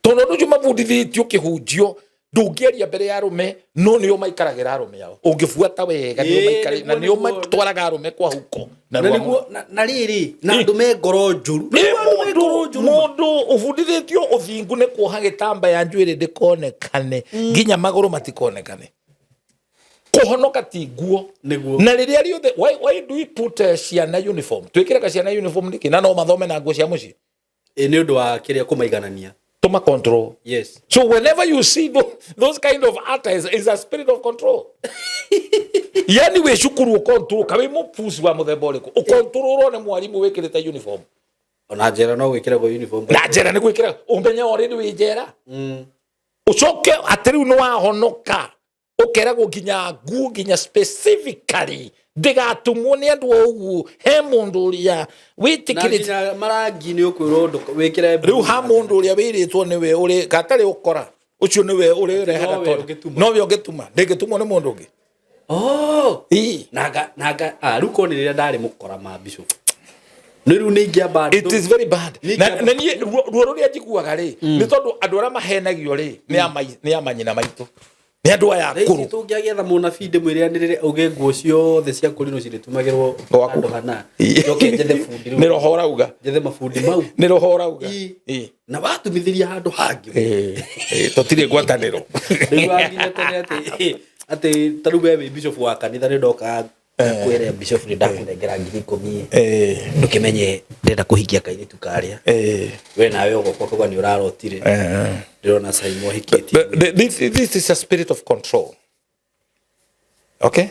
Tondũ andũ acio mabundithĩtio kĩhunjio, ndũngĩaria mbere ya arũme, no nĩo maikaragĩra arũme ao. Ũngĩbuata wega, nĩo Ĩĩ, maikarĩ-, na nĩguo, nĩo nĩguo. matwaraga arũme kwa huko. Na Na rwa nĩguo, mũno. na rĩrĩ, na andũ me ngoro njũru. Nĩ Nĩguo andũ me ngoro njũru. mũndũ ũbundithĩtio ũthingu nĩ kuoha gĩtambaya njuĩrĩ ndĩkonekane, nginya magũrũ matikonekane. Kũhonoka ti nguo. Nĩguo. Na rĩrĩa rĩothe, why do we put ciana uniform? Twĩkĩraga ciana uniform nĩkĩ? Na no mathome na nguo cia mũciĩ. Nĩ ũndũ wa kĩrĩa kũmaiganania. Tũma control. Yes. So whenever you see those kind of attires, is a spirit of control. Yani wĩ cukuru ũcontrol, ka wĩ mũbuci wa mũthemba ũrĩkũ, ũcontrolwo nĩ mwarimũ wĩkĩrĩte uniform. Ona njera no gwĩkĩragwo uniform. Na njera nĩ gwĩkĩra, ũmenye already wĩ njera. Ũcoke atĩ rĩu nĩ wahonoka, ũkeragwo nginya nguo, nginya specifically ndĩgatumwo nĩ andũ o ũguo, he mũndũ ũrĩa Na wĩtĩkĩrĩte. nginya marangi nĩ ũkwĩrwo wĩkĩre Rĩu ha mũndũ ũrĩa wĩrĩtwo nĩwe ũrĩ gatarĩ ũkora, ũcio nĩwe ũrĩ ũrehaga Nowe tondũ. ũngĩtuma. Nowe ũngĩtuma, ndĩngĩtumwo nĩ mũndũ ũngĩ. Oh. Ĩĩ. Nanga, nanga, rĩu korwo nĩ rĩrĩa ndarĩ mũkora ma bishop. Nĩ rĩu nĩ ingĩamba It is very bad. Nĩ Na, ingĩamba na niĩ ruo rũrĩa njiguaga rĩ, nĩ tondũ andũ arĩa mahenagio rĩ, nĩ a manyina maitũ. Nĩ andũ aya Rĩu akũrũ. tũngĩagĩetha mũnabii ndĩmwĩre anĩrĩre auge nguo ciothe cia kũrinwo cirĩtumagĩrwo Gwaku. handũ hana. Njoke njethe bundi rĩu. Nĩ roho ũrauga. Njethe mabundi mau. Nĩ roho ũrauga. Ĩ. Ĩ. Na watumithĩria handũ hangĩ. Ĩ. Ĩ, tũtirĩ ngwatanĩro. Rĩu wakinya tene atĩ ta rĩu we wĩ bishop wa kanitha nĩ ndoka kwĩre bishop nĩ ndakũnengera ngiri ikũmi. Ndũkĩmenye ndĩrenda kũhikia kairĩtu karĩa. We nawe ũgoka ũkauga nĩ ũrarotire. Ndĩrona Simon ahikĩtie. But this is a spirit of control. Okay?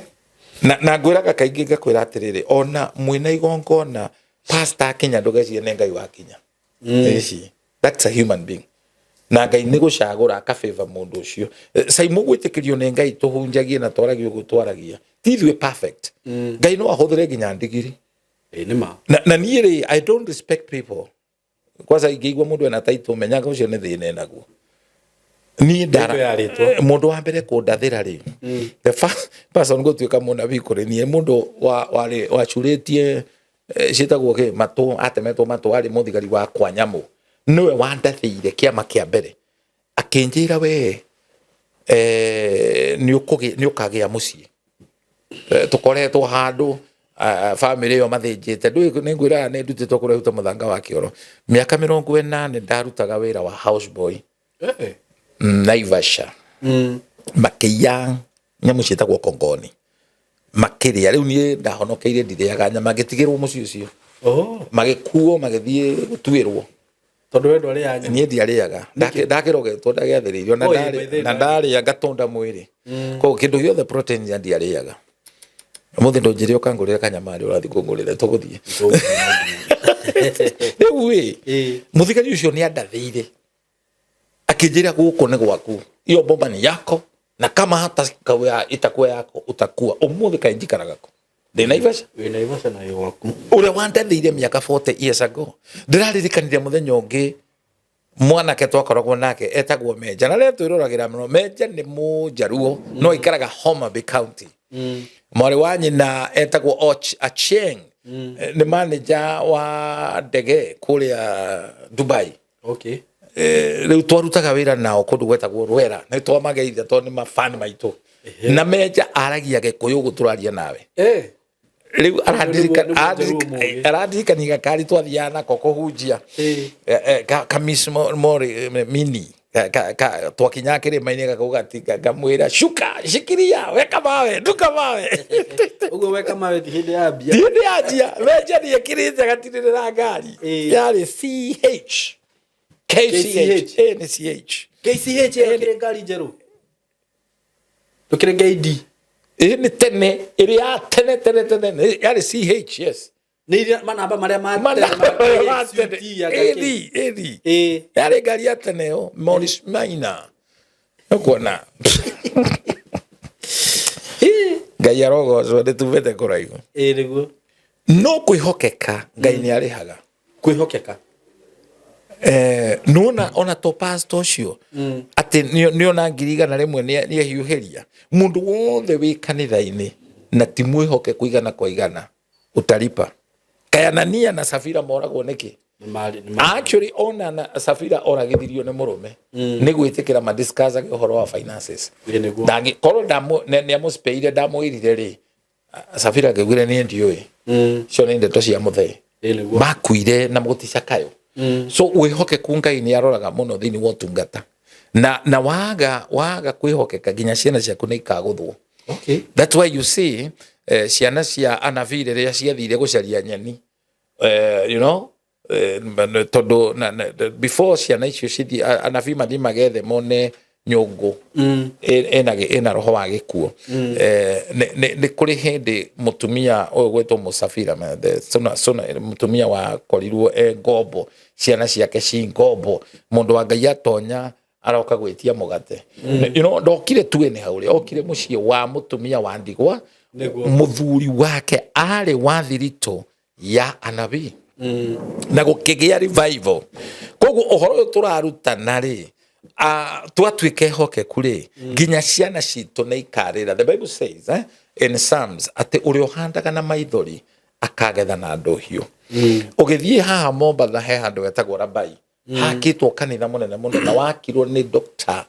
Na ngwĩraga kaingĩ ngakwĩra atĩrĩrĩ, ona mwĩna igongona, pastor akinya ndũgecirie nĩ Ngai wakinya. Ici, that's a human being. Na Ngai nĩ gũcagũra akabĩva mũndũ ũcio. Caimũ gwĩtĩkĩrio nĩ Ngai tũhunjagie na twaragie ũguo twaragia, ti ithuĩ perfect. Ngai no ahũthĩre nginya ndigiri. Ĩĩ nĩ ma. Na niĩ rĩ, I don't respect people. Kwanza ingĩigua mũndũ ena title, menyaga ũcio nĩ thĩna enaguo. Niĩ ndara Title ya rĩtwa. Mũndũ wa mbere kũndathĩra rĩ, the first person gũtuĩka mũnabii kũrĩ niĩ, mũndũ warĩ wacurĩtie, ciĩtagwo kĩ, matũ, atemetwo matũ, arĩ mũthigari wa kwa nyamũ, nĩwe wandathĩire kĩama kĩa mbere, akĩnjĩra, "We, nĩ ũkagĩa mũciĩ." Tũkoretwo handũ bamĩrĩ ĩyo mathĩnjĩte. Ndũĩ nĩ ngwĩraga nĩ ndutĩtwo kũraihu ta mũthanga wa kĩoro. Mĩaka 80 ndarutaga wĩra wa house boy Naivasha. Makĩiya nyamũ ciĩtagwo kongoni, makĩrĩa. Rĩu niĩ ndahonokeire, ndirĩaga nyama, ngĩtigĩrwo mũciĩ ũcio. Magĩkuo, magĩthiĩ gũtuĩrwo. Tondũ we ndwarĩaga nyama. Niĩ ndiarĩaga. Ndakĩrogetwo, ndagĩathĩrĩirio na Oh, ĩ, by the way, na ndarĩa ngatũnda mwĩrĩ. Koguo kĩndũ gĩothe protein ya ndiarĩaga. Ũmũthĩ ndũnjĩre ũkangũrĩra kanyama rĩ, ũrathiĩ kũngũrĩra, tũgũthiĩ rĩu ĩ. Mũthigari ũcio nĩ andathĩire, akĩnjĩra, "Gũkũ nĩ gwaku, iyo bomba ni yako, na kama hata itakuwa yako utakuwa." Ũmũthĩ kaĩ njikaraga kũ? Ndĩ Naivasha. Wĩ Naivasha na wĩ gwaku. Ũrĩa wandathĩire mĩaka 40 years ago. Ndĩraririkanire mũthenya ũngĩ mwanake twakoragwo nake etagwo Menja, na rĩrĩa twĩroragĩra mũno. Menja nĩ Mũnjaruo, no aikaraga Homa Bay County. Mwarĩ wa nyina etagwo Achieng, nĩ manager wa ndege kũrĩa Dubai. Rĩu twarutaga wĩra nao kũndũ gwetagwo Rwera. Nĩ twamageithia tondũ nĩ mafani maitũ. Na Menja aragia Gĩkũyũ ũguo tũraria nawe. Rĩu Nĩ Mũnjaruo mũũgĩ. Arandirikania gakari twathiaga nako kũhunjia. Kamis mori mini twakinyaga kĩrĩma-inĩ gakauga ati ngamwĩra, "Shuka, shikiria, weka mawe, nduka mawe." Ũguo weka mawe ti hĩndĩ ya mbia. Ti hĩndĩ ya njia. Menja nĩekĩrĩte agatirĩrĩra ngari. Yarĩ CH KCH. KCH. Ĩ, nĩ CH. KCH ĩyo kĩrĩ ngari njerũ, ndũkĩrĩ KD? Ĩ, nĩ tene, ĩrĩ ya tene tene tene, yarĩ CH, yes. Nĩ iria manamba marĩa ma tene. Manamba marĩa ma tene. XUT ya gakĩ. Ĩthi yarĩ ngari ya tene ĩyo Morris Minor. Ũkuona Ngai arogocwo, nĩ tumĩte kũraihu. Ĩĩ nĩguo. No kwĩhokeka, Ngai nĩ arĩhaga. Kwĩhokeka. Nona ona to pastor ũcio atĩ nĩona 100,000 nĩ ehiũhĩria mũndũ wothe wĩ kanitha-inĩ na ti mwĩhokeku 100%, utalipa. Kaĩ Anania na Safira moragwo nĩkĩ? Actually, ona na Safira oragithirio nĩ mũrũme nĩ gwĩtĩkĩra madiscussage ũhoro wa finances. Ĩĩ nĩguo. Ndangĩkorwo nĩ amũcipeire, ndamwĩrire rĩ, Safira akĩugire, "Niĩ ndiũĩ." Icio nĩ ndeto cia mũthee. Ĩĩ nĩguo. Makuire na gũticakayo. So wĩhokeku, Ngai nĩ aroraga mũno thĩinĩ wa ũtungata, na waga kwĩhokeka, nginya ciana ciaku nĩ ikagũthwo. That's why you see, ciana cia anabii rĩrĩa ciathire gũcaria nyeni, tondũ before ciana icio cithiĩ, anabii mathiĩ magethe mone nyũngũ ĩna roho wa gĩkuũ. Nĩ kũrĩ hĩndĩ mũtumia ũyũ gwĩtwo Mũsafira, mũtumia wakorirwo e ngombo, ciana ciake ci ngombo, mũndũ wa Ngai atonya aroka gwĩtia mũgate. Ndokire tu ene hau rĩ, okire mũciĩ wa mũtumia wa ndigwa. Mũthuri wake arĩ wa thiritũ ya anabii na gũkĩgĩa revival. Koguo ũhoro ũyũ tũrarutana rĩ, twatuĩka ehokeku rĩ, nginya ciana citũ nĩ ikarĩra. The Bible says, in Psalms, atĩ ũrĩa ũhandaga na maithori akagetha na ndũhiũ. Ũgĩthiĩ haha Mombatha, he handũ hetagwo Rabai, hakĩtwo kanitha mũnene mũno na wakirwo nĩ Dr.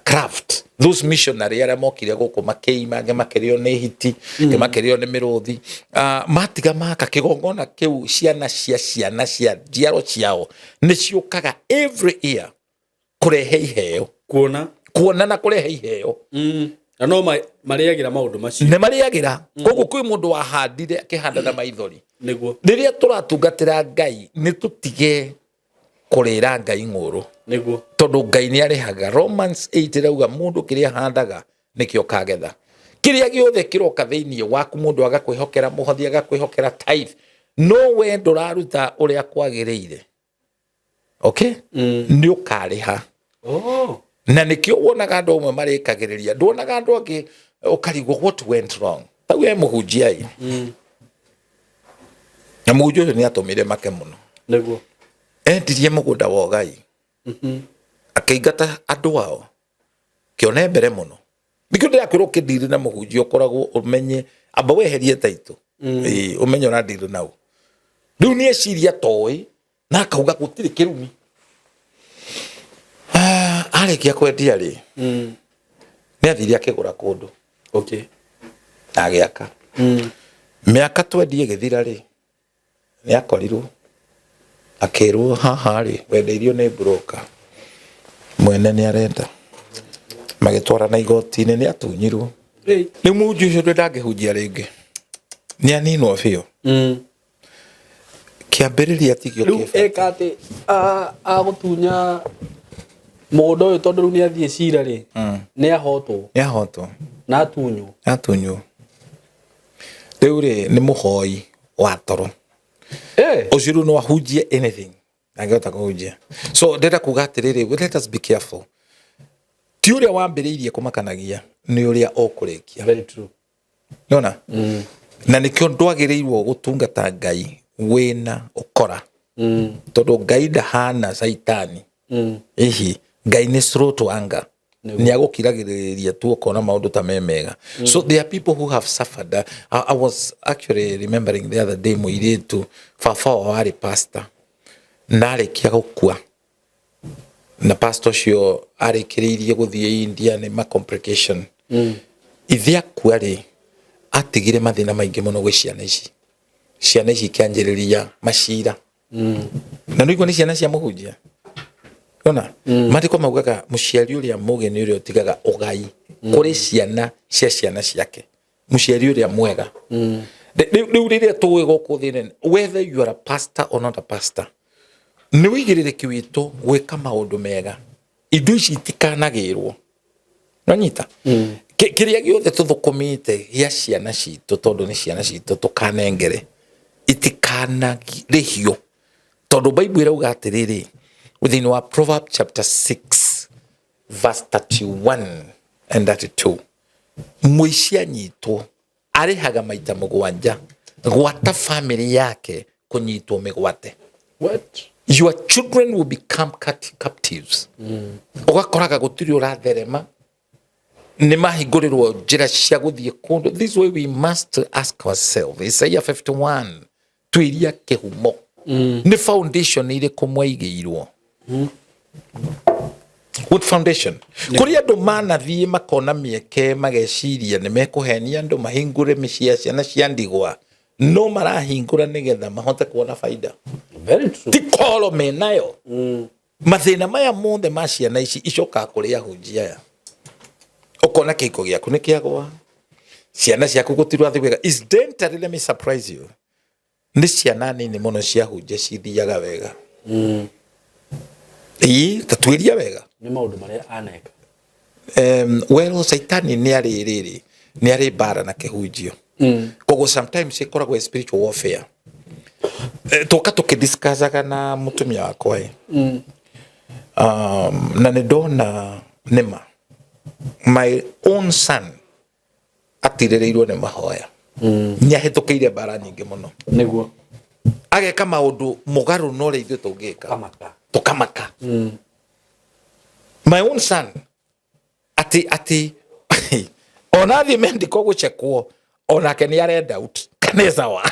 Craft, those missionary arĩa mokire gũkũ makĩima, angĩ makĩrĩo nĩ hiti, angĩ makĩrĩo nĩ mĩrũthi. Matiga maka kĩgongona kĩu, ciana cia ciana cia njiaro ciao nĩ ciũkaga every year kũrehe iheo. Kuona. Kuona na kũrehe iheo. Na no marĩagĩra maũndũ macio. Nĩ marĩagĩra. Koguo kwĩ mũndũ wahandire, akĩhanda na maithori. Rĩrĩa tũratungatĩra Ngai, nĩ tũtige kũrĩra Ngai ng'ũrũ. Tondũ Ngai nĩ arĩhaga. Romans 8 ĩrauga mũndũ kĩrĩa ahandaga nĩkĩo kagetha. Kĩrĩa gĩothe kĩroka thĩinĩ waku, mũndũ agakwĩhokera mũhothi, agakwĩhokera tithe, no we ndũraruta ũrĩa kwagĩrĩire, okay, nĩ ũkarĩha. Oh. Na nĩkĩo wonaga andũ amwe marĩkagĩrĩria, nduonaga andũ angĩ ũkarigwo what went wrong. Tau e mũhunjia ĩ, na mũhunjia ũcio nĩ atũmire make mũno. Nĩguo. Endirie mũgũnda wa ũgai, akĩingata andũ ao kĩone mbere mũno. Nĩkĩo ndĩrakwĩra ũkĩndiri na mũhunjia ũkoragwo ũmenye, amba weherie taitũ. Ĩĩ, ũmenye ũrandiri nau. Rĩu nĩ eciria toĩ na akauga gũtirĩ kĩrumi. Ah, arĩkia kwendia rĩ, nĩ athire akĩgũra kũndũ. Okay. Na agĩaka. Mĩaka twendi ĩgĩthira rĩ, nĩ akorirwo akĩrwo haha rĩ, wendeirio nĩ broker, mwene nĩ arenda. Magĩtwarana igoti-inĩ, nĩ atunyirwo. Rĩu mũhunjia ũcio ndwe ndangĩhunjia rĩngĩ, nĩ aninwo biũ. Kĩambĩrĩria tikĩo Rĩu kĩbata. Eka atĩ agũtunya mũgũnda ũyũ, tondũ rĩu nĩ athiĩ cira rĩ, nĩ ahotwo. Nĩ ahotwo. Na atunywo. Atunywo. Rĩu rĩ, nĩ mũhoi wa toro ũcio, rĩu no ahunjie anything angĩhota kũhunjia. So ndĩrenda kuga atĩrĩrĩ, let us be careful. Ti ũrĩa wambĩrĩirie kũmakanagia, nĩ ũrĩa ũkũrĩkia. Very true. Nona na nĩkĩo ndwagĩrĩirwo gũtungata Ngai wĩna ũkora, tondũ Ngai ndahana Caitani. Ihi Ngai nĩ slow to anger, nĩ agũkiragĩrĩria tu ũkona maũndũ ta me mega. So there are people who have suffered. I was actually remembering the other day mũirĩtu baba wao arĩ pastor, na arĩkia gũkua, na pastor ũcio arĩkĩrĩirie gũthiĩ India nĩ ma complication. Ithe akua rĩ, atigire mathĩna maingĩ mũno gwĩ ciana ici. Ciana ici ikĩanjĩrĩria macira, na nĩguo nĩ ciana cia mũhunjia. Ona maandĩko maugaga mũciari ũrĩa mũgĩ nĩ ũrĩa ũtigaga ũgai kũrĩ ciana cia ciana ciake, mũciari ũrĩa mwega. Rĩu rĩrĩa tũĩ gũkũ thĩ nene, whether you are a pastor or not a pastor, nĩ wĩigĩrĩrĩki witũ gwĩka maũndũ mega, indo ici itikanagĩrwo. Nonyita kĩrĩa gĩothe tũthũkũmĩte gĩa ciana citũ, tondũ nĩ ciana citũ tũkanengere, itikanarĩhio, tondũ Bible ĩrauga atĩrĩrĩ thĩinĩ wa Proverb chapter 6 verse 31 and 32, mũici anyitwo arĩhaga maita mũgwanja gwata famĩlĩ yake kũnyitwo mĩgwate. What? Your children will become captives. Ũgakoraga gũtirĩ ũratherema, nĩ mahingũrĩrwo njĩra cia gũthiĩ kũndũ. This way we must ask ourselves, Isaiah 51 twĩria kĩhumo nĩ foundation irĩkũ mwaigĩirwo? What foundation? Kũrĩ andũ manathiĩ makona mĩeke, mageciria nĩ mekũhenia andũ mahingũre mĩciĩ ya ciana cia ndigwa, no marahingũra nĩgetha mahote kuona baida. Very true. Ti koro menayo. Mathĩna maya mothe ma ciana ici icokaga kũrĩ ahunjia aya. Ũkona kĩhiko gĩaku nĩ kĩagwa, ciana ciaku gũtirĩ wega. Incidentally, let me surprise you, nĩ ciana nini mũno cia hunjia cithiaga wega. Ĩĩ, ta tuĩria wega. Nĩ maũndũ marĩa aneka. Well, Caitani nĩ arĩ rĩrĩ, nĩ arĩ mbara na kĩhunjio. Koguo sometimes ĩkoragwo ĩ spiritual warfare. Twoka tũkĩdiscussaga na mũtumia wakwa ĩ, na nĩ ndona nĩma my own son atirĩrĩirwo nĩ mahoya, nĩ ahĩtũkĩire mbara nyingĩ mũno. Nĩguo. Ageka maũndũ mũgarũ na ũrĩa ithuĩ tũngĩka. Kamaka. Tũkamaka. My own son atĩ ona athiĩ mendiko gũcekwo, onake nĩ arenda out kanitha wa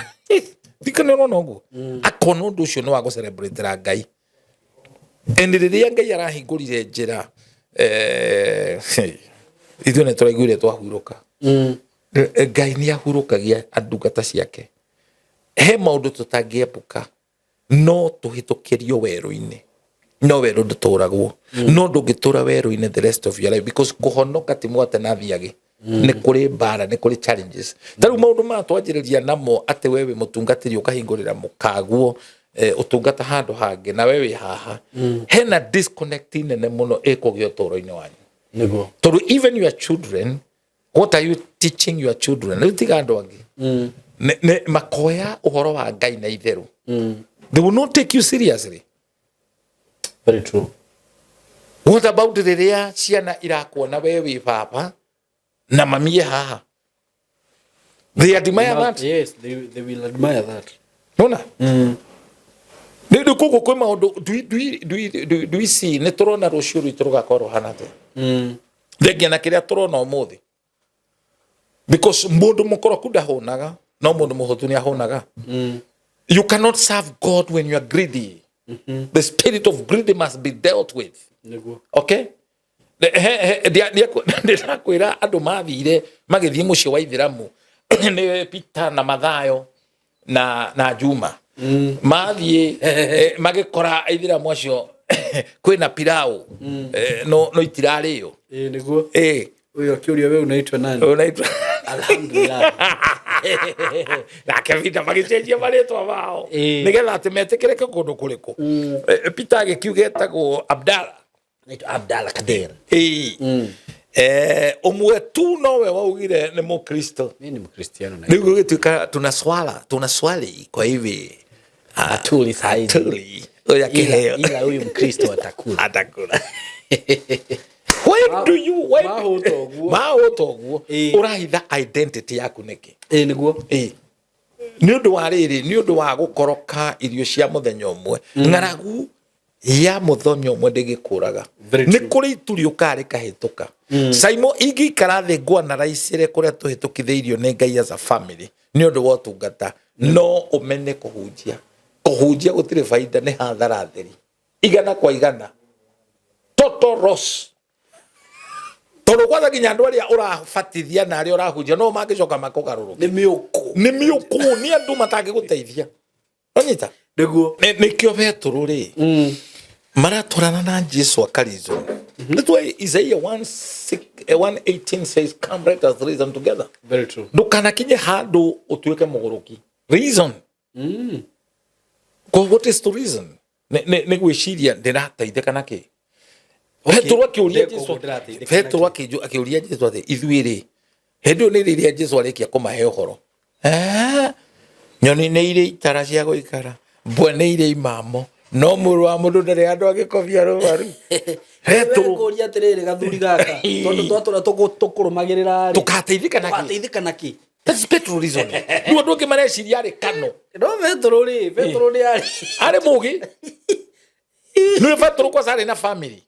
thikũ nĩ ũrona ũguo, akona ũndũ ũcio nĩ wa gũcelebrate Ngai. And rĩrĩa Ngai arahingũrire njĩra, ithuĩ nĩ tũraiguire twahurũka. Ngai nĩ ahurũkagia ndungata ciake. He maũndũ tũtangĩepuka, no tũhĩtũkĩrio werũ-inĩ, no werũ ndũtũragwo. No ndũngĩtũra werũ-inĩ the rest of your life, because kũhonoka ti mwate na thiagĩ. Nĩ kũrĩ mbara, nĩ kũrĩ challenges. Ta rĩu maũndũ maya twanjĩrĩria namo, atĩ we wĩ mũtungatĩri ũkahingũrĩra mũkaguo ũtungata handũ hangĩ, na we wĩ haha, hena disconnect nene mũno ĩkũgĩa ũtũũro-inĩ wanyu. Nĩguo. Tondũ even your children, what are you teaching your children? Rĩu tiga andũ angĩ. Makoya ũhoro wa Ngai na itherũ, they will not take you seriously. Very true. What about rĩrĩa ciana irakuona we wĩ baba na mami e haha? They admire that. Yes, they will admire that. Nona? Nĩ rĩu koguo kwĩ maũndũ ndui ici nĩ tũrona rũciũ rwitũ rũgakorwo rũhana atĩa. Thengia na kĩrĩa tũrona ũmũthĩ. Because mũndũ mũkoroku ndahũnaga, no mũndũ mũhũtu nĩ ahũnaga. You cannot serve God when you are greedy. The spirit of greed must be dealt with. Nĩguo. Okay? Ndĩrakwĩra andũ mathire magĩthiĩ mũciĩ wa Ithiramu nĩ Peter na Mathayo na Juma. Mathiĩ magĩkora Aithiramu acio kwĩna pilau no itirarĩo. Ĩĩ nĩguo. Ĩĩ. Ũyũ akĩũria we unaitwa nani? Unaitwa Alhamdulillah. Nake Peter magĩcenjia marĩtwa mao nĩgetha atĩ metĩkĩrĩke kũndũ kũrĩkũ. Peter agĩkiuga etagwo Abdalla. Naitwa Abdalla Kader. Ĩĩ. Ũmwe tu nowe waugire nĩ Mũkristo. Mimi ni Mkristiano na Rĩu gũgĩtuĩka tunaswala tunaswali kwa hivi Hatuli saizi. Hatuli. Oya kiheo. Ila huyu Mkristo atakula. Atakula. Why do you why Mahũta ũguo. Mahũta ũguo. Ũrahitha identity yaku nĩkĩ? Ĩĩ nĩguo. Ĩĩ. Nĩ ũndũ wa rĩrĩ, nĩ ũndũ wa gũkoroka irio cia mũthenya ũmwe. Ng'aragu ya mũthenya ũmwe ndĩgĩkũraga. Nĩ kũrĩ itu rĩũkaga rĩkahĩtũka. Saimo ingĩikara thĩ ngwanaraicĩre kũrĩa tũhĩtũkithĩirio nĩ Ngai as a family nĩ ũndũ wa ũtungata, no ũmene kũhunjia. Kũhunjia gũtirĩ baida, nĩ hathara theri. Igana kwa igana. Total loss. Tondũ kwanza nginya andũ arĩa ũrabatithia na arĩa ũrahunjia no mangĩcoka makũgarũrũke. Nĩ mĩũkũ. Nĩ mĩũkũ, nĩ andũ matangĩgũteithia. Wanyita? Nĩguo. Nĩkĩo Petero rĩ, maratwarana na Jesu akarizon. That's why Isaiah 1:18 says, come let us reason together. Very true. Ndũkanakinye handũ ũtuĩke mũgũrũki. Reason. What is the reason? Nĩ gwĩciria ndĩrateithĩka na kĩ? Petero akĩũria Jesu, Petero akĩũria Jesu atĩ ithuĩ rĩ, hĩndĩ ĩyo nĩ rĩrĩa Jesu arĩkia kũmahe ũhoro. Nyoni nĩ irĩ itara cia gũikara, mbwe nĩ irĩ imamo, no mũrũ wa mũndũ ndarĩ handũ angĩkobia rũbaru. Petero kũria atĩrĩrĩ gathuri gaka, tondũ twatũra tũkũrũmagĩrĩra rĩ, tũkateithĩka na kĩ? Tũgateithĩka na kĩ? That's Petro reasoning. Rĩu andũ angĩ mareciria arĩ kano. No Petero rĩ, Petero nĩ arĩ. Arĩ mũgĩ. Nĩ Petero kwanza arĩ na family.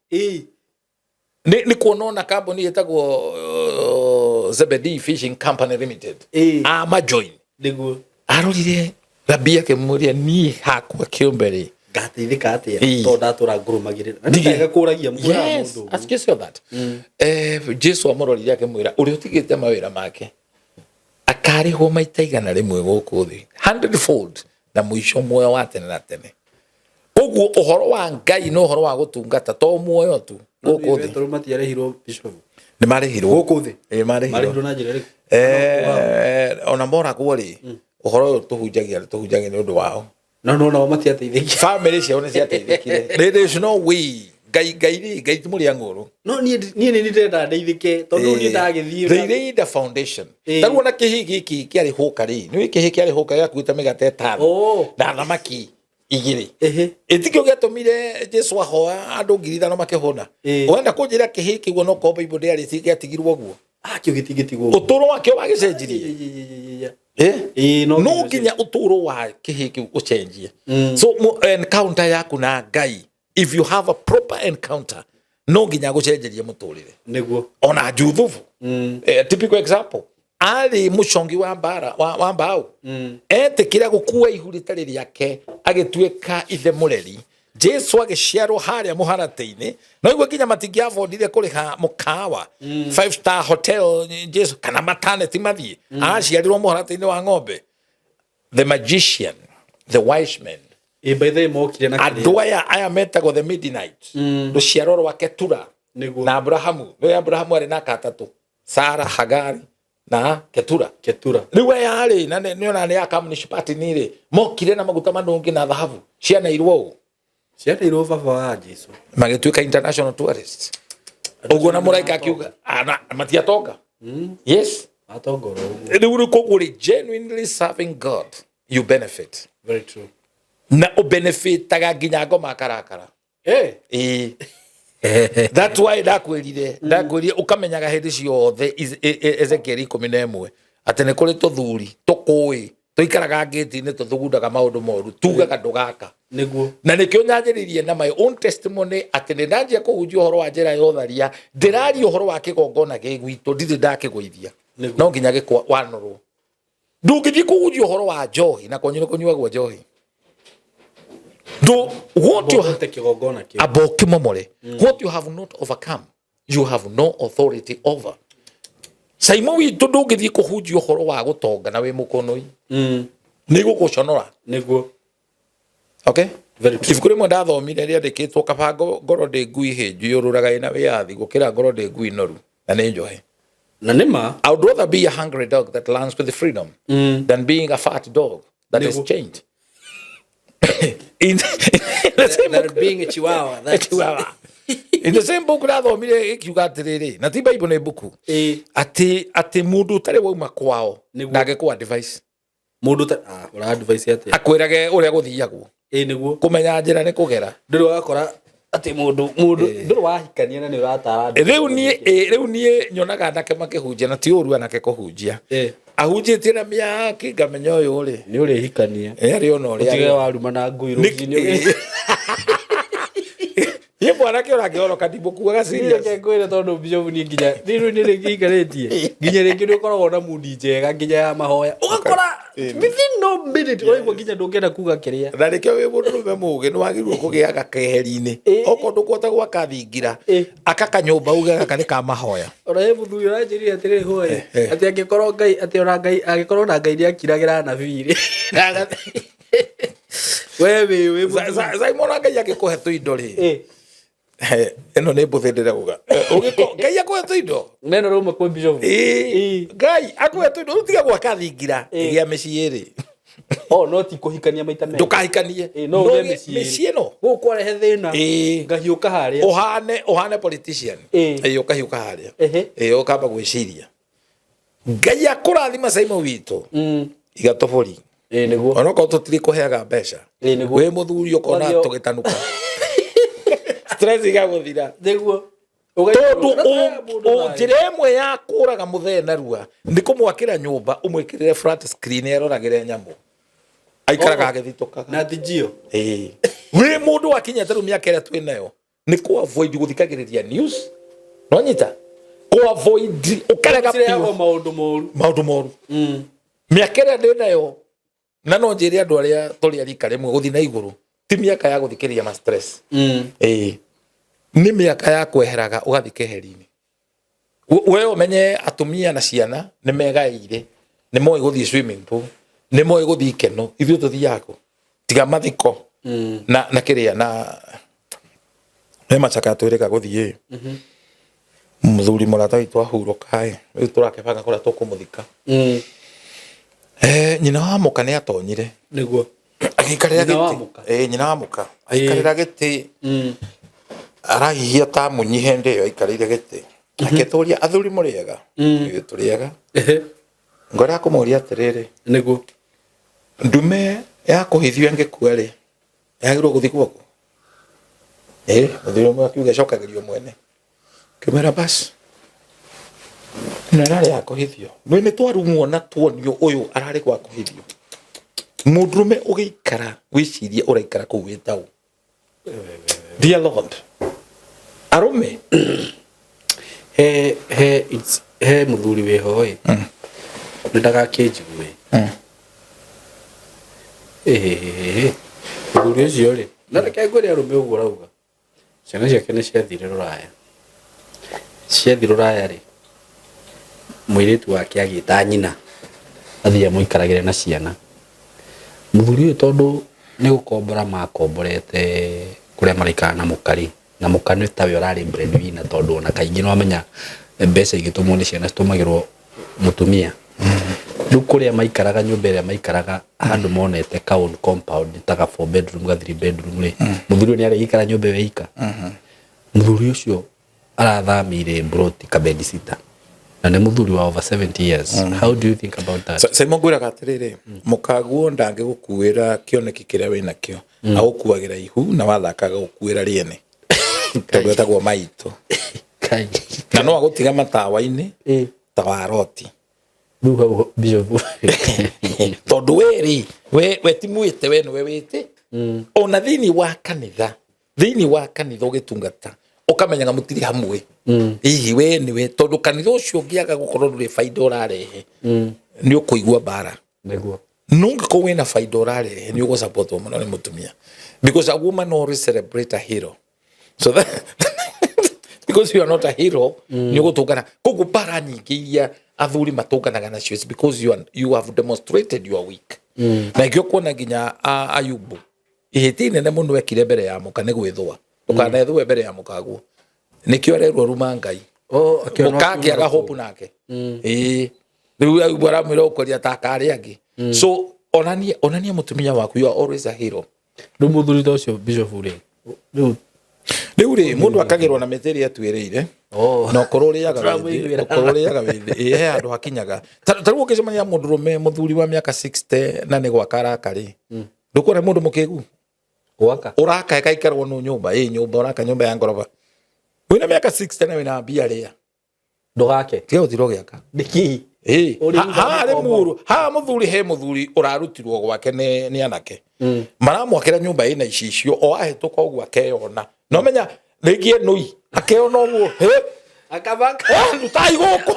Nĩ kuona ona kambuni ĩtagwo Zebedee Fishing Company Limited. Ama join. Nĩguo. Arorire rabi akĩmũria niĩ hakwa kĩũmbe rĩ. Ngateithĩka atĩa? Tondũ ndatũra ngũrũmagĩrĩra. Na nĩ wega kũragia mũndũ. Yes, ask yourself that. Jesu amũrorire akĩmwĩra ũrĩa ũtigĩte mawĩra make akarĩhwo maita igana rĩmwe gũkũ thĩ, hundredfold, na mũico muoyo wa tene na tene. Koguo ũhoro wa Ngai na ũhoro wa gũtungata to muoyo tu gũkũ thĩ. Petero matiarĩhirwo bishop. Nĩ marĩhirwo. Gũkũ thĩ? Ĩĩ, marĩhirwo. Marĩhirwo na njĩra ĩrĩkũ? Ona moragwo rĩ, ũhoro ũyũ tũhunjagia tũhunjagia nĩ ũndũ wao. No, no, nao matiateithĩkire. Family ciao nĩ ciateithĩkire. There is no way. Ngai, Ngai rĩ, Ngai ti mũrĩa ng'ũrũ. No, niĩ nĩ ndĩrenda ndeithĩke, tondũ niĩ ndagĩthiĩ They laid a foundation. Ta rĩu ona kĩhii gĩkĩ kĩarĩ hũka rĩ, nĩ kĩhii kĩarĩ hũka gĩakuĩte mĩgate ĩtano na thamaki igĩrĩ. Ĩtikĩo gĩatũmire Jesu ahoa andũ 5,000 makĩhũna. Ũrenda kũnjĩra kĩhii kĩu no korwo Bible ndĩarĩ gĩatigirwo ũguo? Kĩu gĩtingĩtigwo. Ũtũũro wakĩo wagĩcenjirie. No nginya ũtũũro wa kĩhii kĩu ũcenjie. So encounter yaku na Ngai, if you have a proper encounter, no nginya gũcenjerie mũtũrĩre. Nĩguo. Ona Juthubu. Typical example. Arĩ mũcongi wa mbara, wa mbaũ. Etĩkĩra gũkua ihu rĩtarĩ rĩake, agĩtuĩka ithe mũreri. Jesu agĩciarwo harĩa mũharatĩ-inĩ. No igua nginya matingĩabondire kũrĩha mũkawa. 5 star hotel Jesu kana maternity mathiĩ. Aciarirwo mũharatĩ-inĩ wa ng'ombe. The magician, the wise men. By the way, mokire na kĩrĩa. Andũ aya metagwo the midnight. Rũciaro rwa Ketura. Nĩguo. Na Abrahamu. Nĩwe Abrahamu arĩ na katatũ. Sara, Hagari na Ketura. Ketura. Rĩu aya rĩ, na nĩ ona nĩ ya Communist Party nĩ rĩ, mokire na maguta manungi na thahabu. Cianeirwo ũũ. Cianeirwo baba wa Jesu. Magĩtuĩka international tourists. Ũguo na mũraika akiuga, matiatonga. Yes. Atonga oro ũguo. Rĩu rĩ, koguo rĩ, genuinely serving God, you benefit. Very true. Na ũbenefitaga nginya ngoma akarakara. Ĩĩ. That's why ndakwĩrire ũkamenyaga hĩndĩ ciothe Ezekiel 11 atĩ nĩ kũrĩ tũthuri tũkũĩ tũikaraga ngĩti-inĩ tũthugundaga maũndũ moru tugaga ndũgaka. Nĩguo. Na nĩkĩo nyanjĩrĩirie na my own testimony atĩ nĩ ndanjia kũhunjia ũhoro wa njĩra ya ũtharia, ndĩraria ũhoro wa kĩgongona gĩ gwitũ, ndirĩ ndakĩgũithia. Nĩguo. No nginya gĩkwa wanũrwo. Ndũngĩthiĩ kũhunjia ũhoro wa njohi na kwanyu nĩ kũnyuagwo njohi. Ndũ, what you Ũhote kĩgongona kĩu. amba ũkĩmomore. What you have not overcome, you have no authority over. Saimo witũ ndũngĩthiĩ kũhunjia ũhoro wa gũtonga na wĩ mũkũnũi. Nĩ gũgũconora. Nĩguo. Okay? Very true. Ibuku rĩmwe ndathomire rĩandĩkĩtwo kaba ngoro ndĩ ngui hĩnju yũrũraga ĩna wĩyathi gũkĩra ngoro ndĩ ngui noru na nĩ njohe. Na nĩ ma. I would rather be a hungry dog that learns with freedom than being a fat dog that is Nĩguo. chained. In the same Than book, being a chihuahua. A chihuahua. In the same book ndathomire ĩkiuga atĩrĩrĩ, na ti Bible nĩ mbuku, atĩ mũndũ ũtarĩ wauma kwao Nĩguo. ndangĩkũ advice. Mũndũ ta ũra advice atĩa? Akwĩrage ũrĩa gũthiagwo. Ĩĩ nĩguo. Kũmenya njĩra nĩ kũgera. Ndũrĩ wakora atĩ mũndũ ndũrĩ wahikania na nĩ ũratara andũ. Rĩu niĩ nyonaga anake makĩhunjia na ti ũru anake kũhunjia. Ahunjĩtie na mĩaki ngamenya ũyũ rĩ. Nĩ ũrĩhikania. Arĩ ona ũrĩa. Ũtige waruma na ngui rũcinĩ. Niĩ mwanake ũrangĩhoroka ndimũkuaga serious. Reke ngwĩre tondũ Bishop niĩ nginya rĩu nĩ rĩngĩ ikarĩtie nginya rĩngĩ nĩ ũkoragwo na mundi njega nginya ya mahoya ũgakora within no minute ũraigua nginya ndũngĩenda kuga kĩrĩa. Na nĩkĩo wĩ mũndũrũme mũgĩ nĩ wagĩrĩirwo kũgĩaga keheri-inĩ. Okorwo ndũkũhota gwaka thingira, aka kanyũmba uge gaka nĩ ka mahoya. Ona he mũthuri ũranjĩrire atĩrĩrĩ hwaĩ atĩ angĩkorwo Ngai atĩ ona Ngai angĩkorwo ona Ngai nĩakiragĩra anabii rĩ. We wĩ mũthuri. Simon Ngai angĩkũhe tũindo rĩ. Ĩno nĩ mbũthĩ ndĩrauga. Ngai akũhe tũindo. Neno rauma kwĩ Bishop. Ngai akũhe tũindo rĩu tiga gwaka thingira gĩa mĩciĩ rĩ. Oh, no ti kũhikania maita merĩ. Ndũkahikanie. No No ũgĩe ũgĩe mĩciĩ. mĩciĩ ĩno. Gũkũ kwarehe thĩna. Ngahiũka harĩa. Ũhane politician. Ũkahiũka harĩa. Ũkamba gwĩciria. Ngai akũrathima Simon witũ. Iga tũbũri. Nĩguo. Onokorwo tũtirĩ kũheaga mbeca. Nĩguo. Wĩ mũthuri ũkona Ũgathiĩ- tũgĩtanuka. Stress igagũthira. Nĩguo. Tondũ njĩra ĩmwe ya kũraga mũthee narua nĩ kũmwakĩra nyũmba ũmwĩkĩrĩre flat screen eroragĩre nyamũ. Aikaraga agĩthitũkaga. Na tijio. Wĩ mũndũ wakinyĩte rĩu mĩaka ĩrĩa twĩ nayo nĩ kũ avoid gũthikagĩrĩria news. No nyita? Kũ avoid ũkarega Cirehagwo biũ. maũndũ moru. Maũndũ moru. Mĩaka ĩrĩa ndĩ nayo na no njĩre andũ arĩa tũrĩ a rika rĩmwe gũthiĩ na igũrũ ti mĩaka ya gũthikĩrĩria ma stress. Nĩ mĩaka ya kweheraga ũgathiĩ keheri-inĩ. We ũmenye atumia na ciana nĩ megaĩire, nĩ moĩ gũthiĩ swimming pool, nĩ moĩ gũthiĩ ikeno, ithuĩ tũthiaga kũ? Tiga mathiko na kĩrĩa na he macaka twĩrĩga gũthiĩ. Mũthuri mũrata witũ ahurũka ĩ, rĩu tũrakĩbanga kũrĩa tũkũmũthika. Nyina wa mũka nĩ atonyire. Nĩguo. Agĩikarĩra Nyina wa gĩtĩ. mũka. Nyina wa mũka. Agĩikarĩra gĩtĩ. Arahihia ta munyi hĩndĩ ĩyo aikarĩire gĩtĩ. Akĩtũria athuri mũrĩega. Ithuĩ tũrĩega. Ngorera kũmũria atĩrĩrĩ. Nĩguo. Ndume ya kũhithio ĩngĩkua rĩ, yagĩrĩirwo gũthikwo kũ? Mũthuri ũmwe akiuga ĩcokagĩrio mwene. Kĩmwĩra basi. Ĩno ĩrarĩ ya kũhithio. Nĩ nĩ twarumwo na tuonio ũyũ ararĩ gwa kũhithio. Mũndũrũme ũgĩikara wĩcirie ũraikara kũu wĩ taũ. Dear Lord. Arũme. He mũthuri wĩho ĩ. Nĩ ndagakĩnjigue. Mũthuri ũcio rĩ, na reke ngwĩre arũme ũguo ũrauga. Ciana ciake nĩ ciathire rũraya. Ciathiĩ rũraya rĩ, mũirĩtu wake agĩta nyina athiĩ amũikaragĩre na ciana. Mũthuri ũyũ tondũ nĩ gũkombora makomborete kũrĩa maraikara na mũka rĩ, na mũka nĩ tawe ũrarĩ breadwinner tondũ ona kaingĩ nĩ wamenya mbeca igĩtũmwo nĩ ciana citũmagĩrwo mũtumia. Rĩu kũrĩa maikaraga nyũmba ĩrĩa maikaraga handũ monete ka own compound ta ga 4 bedroom ga 3 bedroom rĩ, mũthuri ũyũ nĩ arĩikara nyũmba ĩyo ika. Mũthuri ũcio arathamĩire plot kabedi sita na nĩ mũthuri wa over 70 years. How do you think about that? Simon ngwĩraga atĩrĩrĩ, mũkaguo ndangĩgũkuĩra kĩoneki kĩrĩa wĩnakĩo. Agũkuagĩra ihu na wathakaga gũkuĩra rĩene. Tondũ etagwo maitũ. Na no agũtiga matawa-inĩ ta wa Loti. Rĩu hau Bishop. Tondũ we rĩ, we ti mwĩte, we nĩwe wĩte. Ona thĩinĩ wa kanitha, thĩinĩ wa kanitha ũgĩtungata, ũkamenyaga mũtirĩ hamwe. Hihi we nĩwe, tondũ kanitha ũcio ũngĩaga gũkorwo ndũrĩ baida ũrarehe, nĩ ũkũigua mbara. Nĩguo. No ũngĩkorwo wĩna baida ũrarehe, nĩ ũgũsupportwo mũno nĩ mũtumia. Because a woman always celebrate a hero. So that, because you are not a hero, nĩ ũgũtũngana. Koguo mbara nyingĩ iria athuri matũnganaga nacio is because you have demonstrated you are weak. Na ikĩo kuona nginya Ayubu, ihĩtia inene mũno ekire mbere ya mũka nĩ gwĩthũa. Ndũkanethũe mbere ya mũkaguo. Nĩkĩo arerwo ruma Ngai. Mũka akĩaga hope nake. Ĩĩ. Rĩu Ayubu aramwĩra ũkwaria ta akarĩa angĩ. So onania mũtumia waku, you are always a hero. Rĩu mũthuri ta ũcio Bishop rĩ, rĩu Rĩu rĩ, mũndũ akagĩrwo na mĩtĩ ĩrĩa atuĩrĩire. Na ũkorwo ũrĩaga wĩ thĩ, ũkorwo ũrĩaga wĩ thĩ. Ĩĩ, he handũ hakinyaga. Ta rĩu ũngĩcemania na mũndũrũme mũthuri wa mĩaka 60 na nĩ gwaka araka rĩ, ndũkuona mũndũ mũkĩgu? Gwaka. Ũraka ĩgaikarwo nũ nyũmba, ĩĩ nyũmba, ũraka nyũmba ya ngoroba. Wĩna mĩaka 60 na wĩna mbia rĩa. Ndũgake. Tiga gũtirwo gĩaka. Nĩkĩ? Ĩĩ. Ũrĩ Haha mũkombo. mũru, haha mũthuri, he mũthuri ũrarutirwo gwake nĩ anake. Maramwakĩra nyũmba ĩna icicio, o ahĩtũka ũguo akeyona. No menya rĩngĩ enũi, akeyona ũguo, hĩ? Akamaka. Rutai gũkũ.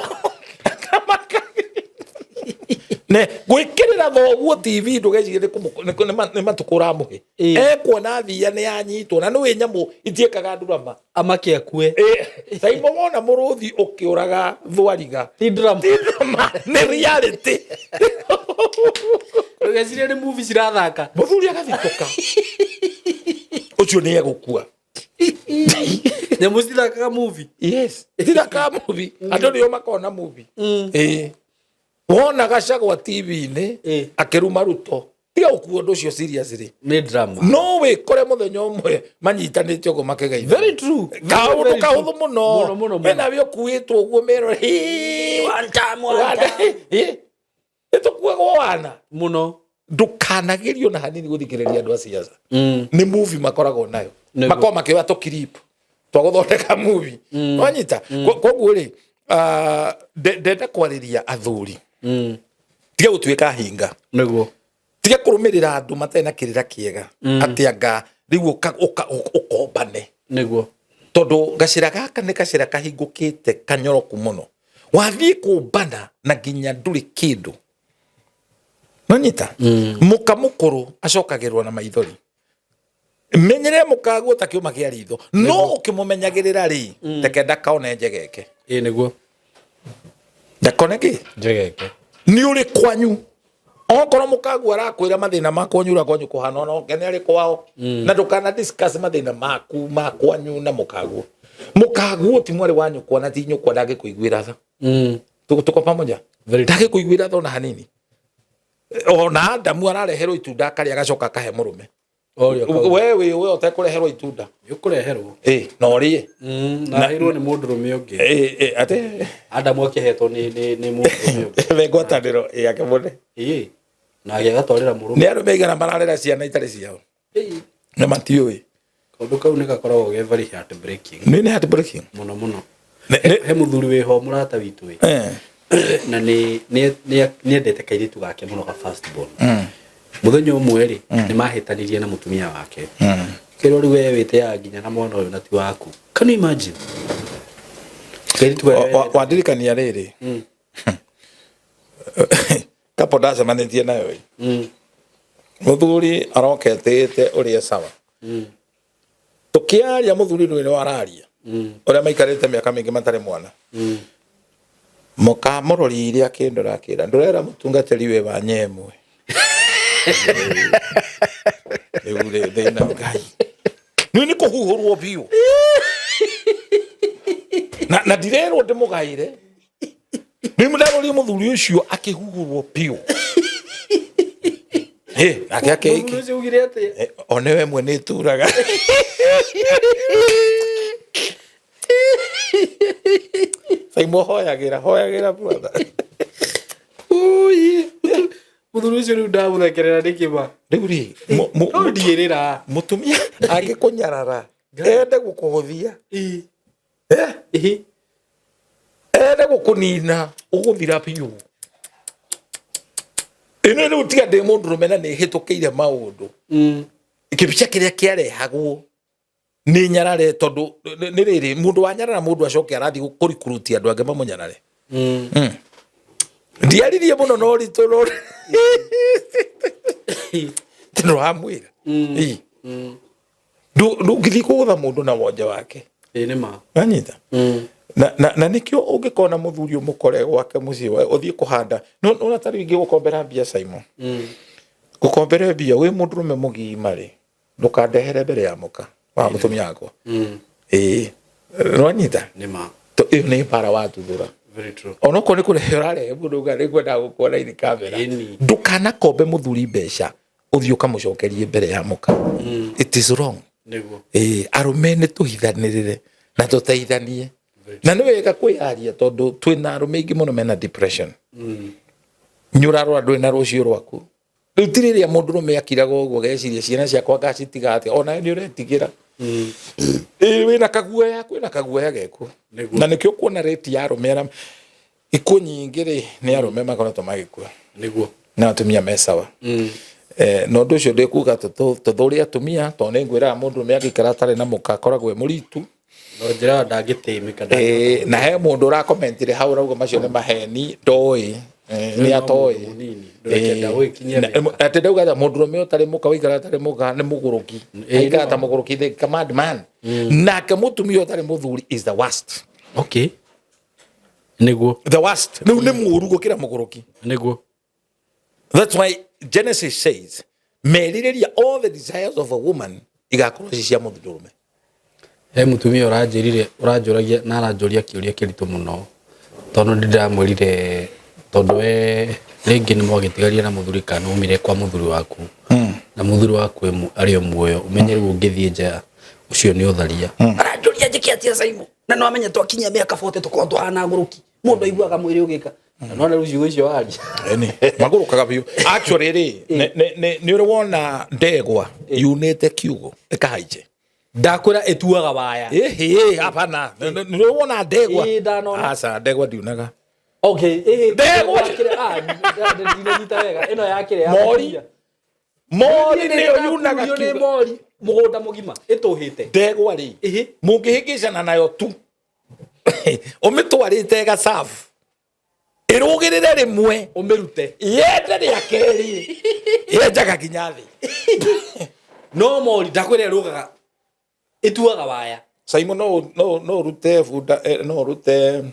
Akamaka. Ne, gwĩkĩrĩra thoguo TV ndũgecirie nĩ matukũ ũramũhe. Ekuona thia nĩ yanyitwo, na nĩũĩ nyamũ itiĩkaga ndurama. Amake akue. Saimo wona mũrũthi ũkĩũraga thwariga. Ti drama. Ti drama, nĩ reality. Ndũgecirie nĩ movie cirathaka. Mũthuri agathitũka. Ũcio nĩ egũkua. Nyamũ cithakaga movie. Yes. Cithakaga movie. Andũ nĩo makona movie. Ĩĩ. Wona Gachagua TV-inĩ akĩruma Ruto. Tiga gũkua ũndũ ũcio seriously. Nĩ drama. No wĩkore mũthenya ũmwe manyitanĩte ũguo makĩgeithania. Very true. Kaũndũ kahũthũ mũno. Mũno, mũno, mũno. Wĩna wĩ ũkuĩtwo ũguo mero. One time, one time. Nĩ tũkuagwo wana. Mũno. Ndũkanagerio na hanini gũthikĩrĩria andũ a siasa. Nĩ movie makoragwo nayo. Makoragwo makĩoya tũkirip twa gũthondeka movie. Wanyita? Koguo rĩ, ndenda kwarĩria athuri. Tiga gũtuĩka hinga. Nĩguo. Tiga kũrũmĩrĩra andũ matarĩ na kĩrĩra kĩega. Atĩ anga rĩu ũkombane. Nĩguo. Tondũ gacĩra gaka nĩ gacĩra kahingũkĩte kanyoroku mũno. Wathiĩ kũmbana na nginya ndũrĩ kĩndũ. Nonyita? Mũka mũkũrũ acokagĩrwo na maithori. Menyerera mũkaguo ta kĩũma kĩa ritho. No ũkĩmũmenyagĩrĩra rĩ, reke ndakaone njegeke. Ĩĩ nĩguo. Ndakone kĩ? Njegeke. Nĩ ũrĩ kwanyu. Okorwo mũkaguo arakwĩra mathĩna ma kwanyu ũrĩa kwanyu kũhana, ona ũkene arĩ kwao. Na ndũkana discuss mathĩna maku ma kwanyu na mũkaguo. Mũkaguo ti mwarĩ wa nyũkwa na ti nyũkwa ndangĩkũiguĩra tha. Tuko pamoja? Ndangĩkũiguĩra tha ona hanini. Ona Adamu arareherwo itunda akarĩa agacoka akahe mũrũme. We wĩ we ũtekũreherwo itunda. Nĩ ũkũreherwo. Ĩĩ, na ũrĩe. Na aheirwo nĩ mũndũrũme ũngĩ. Ĩĩ, atĩ Adamu akĩhetwo nĩ mũndũrũme ũngĩ. Me ngwatanĩro yake mũne. Ĩĩ. Na agĩgatwarĩra mũrũme. Nĩ arũme aigana mararera ciana itarĩ ciao. Na matiũĩ. Kaũndũ kau nĩ gakoragwo ge very heartbreaking. Nĩ heartbreaking. Mũno mũno. He mũthuri wĩho mũrata witũ ĩ. Na nĩ endete kairĩtu gake mũno ga first born. Mũthenya ũmwe rĩ, nĩ mahĩtanirie na mũtumia wake. Kĩrwo rĩu we wĩteaga nginya na mwana ũyũ na ti waku. Can you imagine? Kairĩtu Wandirikania rĩrĩ. Kapo ndacemanĩtie nayo ĩ. Mũthuri aroketĩte ũrĩa sawa. Tũkĩaria mũthuri ndũĩ nĩ wararia. Ũrĩa maikarĩte mĩaka mĩingĩ matarĩ mwana. Mũkamũroririe akĩndora akĩra ndũrera mũtungatĩri wĩ wa nyemwe. Rĩu rĩ thĩna Ngai. Nĩ nĩ kũhuhũrwo biũ. Na ndirerwo ndĩmũgaĩre. Nĩ ndarorire mũthuri ũcio akĩhuhũrwo biũ. Hĩ, nake akĩiki. Mũthuri ũcio augire atĩa? One we mwene ĩturaga. Saimo hoyagĩra, hoyagĩra brother. Mũthuri ũcio rĩu ndamũthekerera nĩkĩ ma? Rĩu rĩ, No ndiĩrĩra. Mũtumia angĩkũnyarara Ende gũkũhũthia. Eh? Ende gũkũnina ũgũthira biũ. Ĩno rĩu tiga ndĩ mũndũrũme na nĩ hĩtũkĩire maũndũ. Kĩbica kĩrĩa kĩarehagwo nĩ nyarare tondũ nĩ rĩrĩ mũndũ wa nyarara mũndũ acoke arathiĩ kũrikuruti andũ angĩ mamũnyarare. Ndiaririe mũno no ritũ no ndĩramwĩra. Ĩ. Ndũngĩthiĩ kũgũtha mũndũ na wonje wake. Ĩ nĩ ma. Wanyita? Na nĩkĩo ũngĩkona mũthuri ũmũkore gwake mũciĩ ũthiĩ kũhanda nona ta rĩu ingĩ gũkombera mbia Simon. Gũkombera mbia wĩ mũndũrũme mũgima rĩ ndũkandehere mbere ya mũka wa mũtumia wakwa. Ĩĩ nĩwanyita? Nĩ ma. Ĩyo nĩ mbara watuthũra. Very true. Onokorwo nĩ kũrehe ũrarehe mũndũ uga nĩ ngwendaga gũkuona ini kamera. Ndũkanakombe mũthuri mbeca ũthiĩ ũkamũcokerie mbere ya mũka. It is wrong. Nĩguo. Ĩĩ arũme nĩ tũhithanĩrĩre na tũteithanie. Na nĩ wega kwĩyaria tondũ twĩna arũme aingĩ mũno mena depression. Nĩ ũrarora ndũrĩ na rũciũ rwaku. Rĩu ti rĩrĩa mũndũrũme akiraga ũguo ageciria ciana ciakwa ngacitiga atĩa onawe nĩ ũretigĩra. Ĩĩ wĩna kaguoya kwĩna kaguoya gekuo. Na nĩkĩo kuona rate ya arũme arĩa ikuũ nyingĩ rĩ nĩ arũme makoretwo magĩkua. Nĩguo. Na atumia me sawa. Na ũndũ ũcio ndĩkuga tũthũre atumia tondũ nĩ ngwĩraga mũndũrũme angĩikara atarĩ na mũka akoragwo e mũritu. No njĩra ndangĩtĩmĩka. Na he mũndũ ũrakomentire hau ũrauga macio nĩ maheni ndoĩ. Nĩ atoĩ. Atĩ ndauga atĩ mũndũrũme ũtarĩ mũka ũikara atarĩ mũka nĩ mũgũrũki. Aikara ta mũgũrũki the mad man. Nake mũtumia ũtarĩ mũthuri is the worst. Okay. Nĩguo. The worst. Rĩu nĩ mũũru gũkĩra mũgũrũki. Nĩguo. That's why Genesis says merirĩria all the desires of a woman igakorwo ci cia mũndũrũme. He mũtumia ũranjĩrire ũranjũragia na aranjũria kĩũria kĩritũ mũno tondũ nĩ ndĩramwĩrire tondũ we rĩngĩ nĩ mwagĩtigaria na mũthuri kana umire kwa mũthuri waku na mũthuri waku arĩ o muoyo ũmenye rĩu ũngĩthiĩ nja ũcio nĩ ũtharia. Aranjũria njĩke atĩa Simon na no amenye twakinyia mĩaka 40 tũkorwo tũhana ngũrũki mũndũ aiguaga mwĩrĩ ũgĩka na nona rĩu ciugo icio waria. Eni magũrũkaga biũ. Actually rĩ nĩ ũrĩ wona ndegwa yunĩte kiugo ĩkahaiche. Ndakwĩra ĩtuaga waya. Ĩhĩ hapana. Nĩ ũrĩ wona ndegwa? Ĩĩ ndanona. Aca ndegwa ndiunaga. Okay, ĩhĩ ndegwa ndinanyita wega ĩno ya kĩrĩa ya Mori. mũtumia. Mori nĩyo yunaga Nĩ kiugo. mori mũgũnda mũgima ĩtũhĩte. Ndegwa rĩ mũngĩhĩngĩcana nayo tu ũmĩtwarĩte ĩgacabu ĩrũgĩrĩre rĩmwe ũmĩrute yende rĩa kerĩ yenjaga nginya thĩ. No mori ndakwĩra ĩrũgaga ĩtuaga waya. Simon no ũrute bunda no ũrute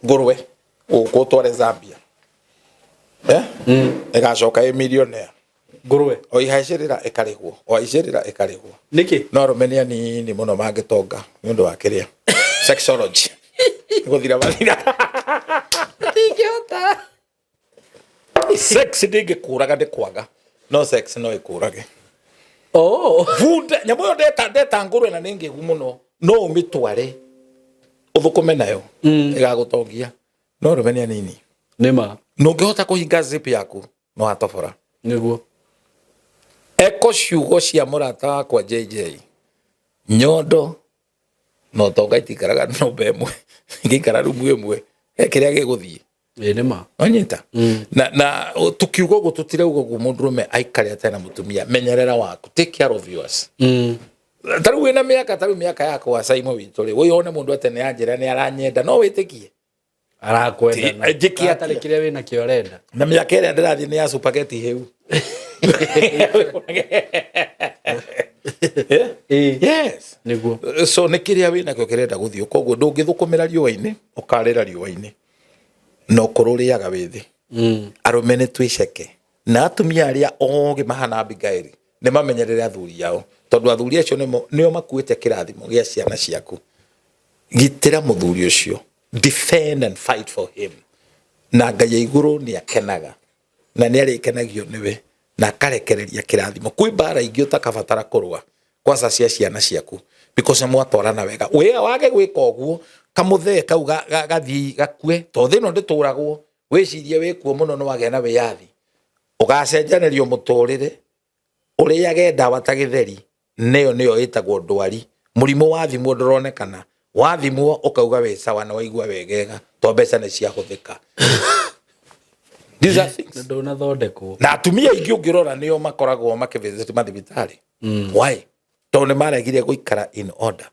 ngũrwe gũkũ ũtware Zambia. Ĩgacoka ĩ millionaire. Ngũrwe o ihaicĩrĩra ĩkarĩhwo o haicĩrĩra ĩkarĩhwo. Nĩkĩ? No arũme nĩ anini mũno mangĩtonga nĩ ũndũ wa kĩrĩa sexology gũthira mathira. Ndingĩhota. Sex ndĩngĩkũraga nĩ kwaga no sex no ĩkũrage. Oh. Bunda nyamũ ĩyo ndeta ngũrwe na nĩ ngĩgu mũno no ũmĩtware ũthũkũme nayo ĩgagũtongia no arũme nĩ anini. Nĩ ma. Na ũngĩhota kũhinga zip yaku no atobora. Nĩguo. Eko ciugo cia mũrata wakwa JJ nyondo na ũtonga itikaraga nyũmba ĩmwe ingĩikara rumu ĩmwe he kĩrĩa gĩgũthiĩ. Ĩĩ nĩ ma. Wanyita? Na tukiuga ũguo tũtirauga ũguo mũndũrũme aikare atarĩ na mũtumia menyerera waku take care of yours. Ta rĩu wĩna mĩaka ta rĩu mĩaka yakwa Simon witũ rĩ wĩyone mũndũ atĩ nĩ anjĩra nĩ aranyenda no wĩtĩkie. Arakwenda na Njĩke atĩa? atarĩ kĩrĩa wĩna kĩo arenda. Na mĩaka ĩrĩa ndĩrathiĩ nĩ ya spaghetti hĩu. Yes. Nĩguo. So nĩ kĩrĩa wĩnakĩo kĩrenda gũthiĩ koguo ndũngĩthũkũmĩra riũa-inĩ ũkarĩra riũa-inĩ na ũkũrũ ũrĩaga wĩ thĩ. Arũme nĩ twĩceke na atumia arĩa ogĩ mahana Abigail nĩ mamenyerere athuri ao tondũ athuri acio nĩo makuĩte kĩrathimo gĩa ciana ciaku. Gitĩra mũthuri ũcio, defend and fight for him. Na Ngai ya igũrũ nĩ akenaga na nĩ arĩkenagio nĩwe na akarekereria kĩrathimo. Kwĩ mbara ingĩ ũtakabatara kũrũa kwanza cia ciana ciaku because mwatwarana wega. We wage gwĩka ũguo kamũthee kau gathiĩ gakue tondũ thĩ ĩno ndĩtũragwo wĩcirie wĩkuo mũno nĩ wagĩa na wĩyathi ũgacenjanĩrio mũtũrĩre ũrĩage ndawa ta gĩtheri. Nĩyo nĩyo ĩtagwo ndwari. Mũrimũ wathimwo ndũronekana, wathimwo ũkauga wĩ sawa na waigua wegega to mbeca nĩ ciahũthĩka. These are things. Na ndũnathondekwo. Na atumia aingĩ ũngĩrora nĩo makoragwo makĩvisit mathibitarĩ. Why? Tondũ nĩ maregire gũikara in order.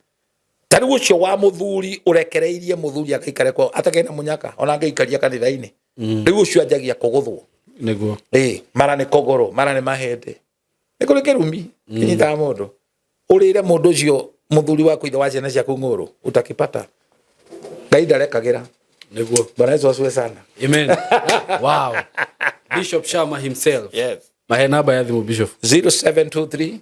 Ta rĩu ũcio wa mũthuri ũrekereirie mũthuri akaikare kwao atakĩrĩ na mũnyaka, ona angĩikaria kanitha-inĩ, rĩu ũcio anjagia kũgũthwo. Nĩguo. Ĩ mara nĩ kũgũrũ, mara nĩ mahĩndĩ, nĩ kũrĩ kĩrumi kĩnyitaga mũndũ. Ũrĩre mũndũ ũcio mũthuri waku, ithe wa ciana ciaku, ng'ũrũ utakipata. Ngai ndarekagĩra. Nĩguo. Bwana Yesu asifiwe sana. Amen. Wow. Bishop Shama himself. Yes. Mahe namba ya thimũ, Bishop. 0723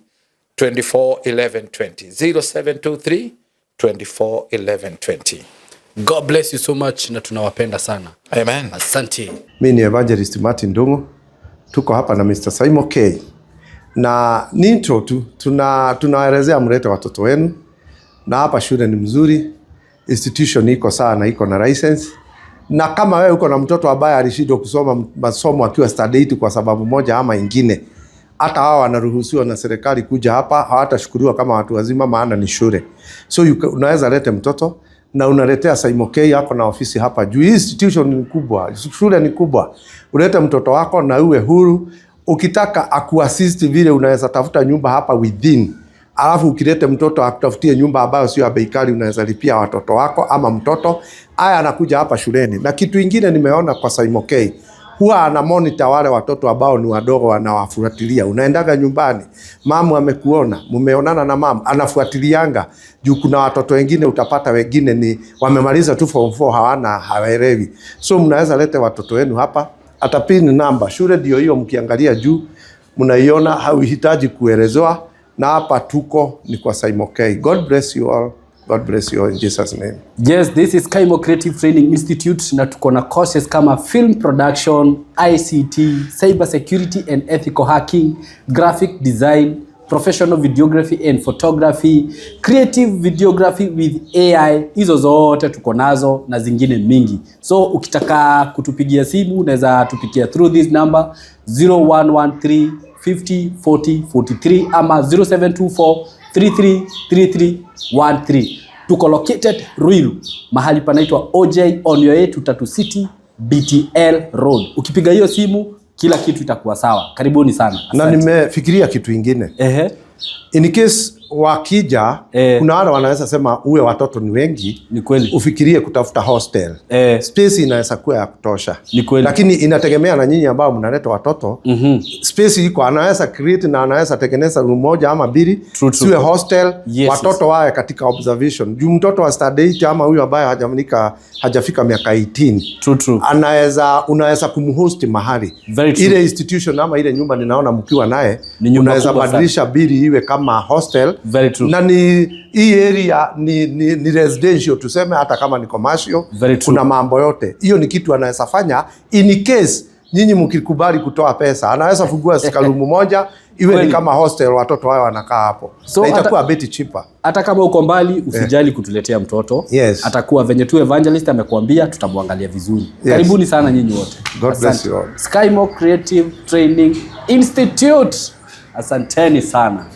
24 11 20, 0723 24 11 20. God bless you so much na tunawapenda sana. Amen. Asante. Mi ni Evangelist Martin Ndung'u, tuko hapa na Mr. Simon K na ni intro tu, tunaelezea mlete watoto wenu, na hapa shule ni mzuri, institution iko sawa na iko na license. Na kama wewe uko na mtoto ambaye alishindwa kusoma masomo akiwa standard 8 kwa sababu moja ama ingine, hata hao wanaruhusiwa na serikali kuja hapa, hawatashukuriwa kama watu wazima, maana ni shule. So unaweza lete mtoto na unaletea Simon K yako na ofisi hapa juu. Hii institution ni kubwa, shule ni kubwa. Ulete mtoto wako na uwe huru. Ukitaka akuassist vile, unaweza tafuta nyumba hapa within, alafu ukilete mtoto akutafutie nyumba ambayo sio ya bei kali, unaweza lipia watoto wako ama mtoto aya anakuja hapa shuleni. Na kitu ingine nimeona kwa Simon K, huwa ana monitor wale watoto ambao ni wadogo, anawafuatilia. Unaendaga nyumbani, mamu amekuona, mumeonana na mamu, anafuatilianga juu kuna watoto wengine utapata wengine ni wamemaliza tu form 4, hawana, hawaelewi. So mnaweza lete watoto wenu hapa, hata pin namba shule ndio hiyo, mkiangalia juu mnaiona, hauhitaji kuelezewa. Na hapa tuko ni kwa Simon K. God bless you all. God bless you all in Jesus' name. Yes, this is Kaimo Creative Training Institute na tuko na courses kama film production, ICT, cyber security and ethical hacking, graphic design, professional videography and photography, creative videography with AI. Hizo zote tuko nazo na zingine mingi. So ukitaka kutupigia simu, unaweza tupigia through this number, 0113 50 40 43 ama 0724 333313. Tuko located Ruiru, mahali panaitwa OJ, on your way to Tatu City, BTL Road. Ukipiga hiyo simu, kila kitu itakuwa sawa. Karibuni sana. Na Asante. nimefikiria kitu ingine. In case wakija, kuna wale wanaweza sema uwe watoto ni wengi, Ni kweli. Ufikirie kutafuta hostel. Space inaweza kuwa ya kutosha. Ni kweli. Lakini inategemea na nyinyi ambao mnaleta watoto. Space iko, anaweza create na anaweza tengeneza room moja ama mbili, True, true. siwe hostel, watoto wawe katika observation. Juu mtoto wa standard 8 ama huyu ambaye hajafika miaka 18, True, true. Anaweza, unaweza kumhost mahali. Very true. Ile institution ama ile nyumba ninaona mkiwa naye, Ni nyumba unaweza kubwa sana. badilisha bili iwe kama hostel. Very true. Na ni hii area ni residential tuseme, hata kama ni commercial. Very true. Kuna mambo yote hiyo, ni kitu anaweza fanya in case nyinyi mkikubali kutoa pesa, anaweza fungua ka room moja iwe ni Kweli. kama hostel, watoto wao wanakaa hapo So na itakuwa bit cheaper. Hata kama uko mbali, usijali kutuletea mtoto. Atakuwa venye tu evangelist amekuambia, tutamwangalia vizuri. Karibuni sana nyinyi wote. God bless Asante. you all. Skymo Creative Training Institute. Asanteni sana.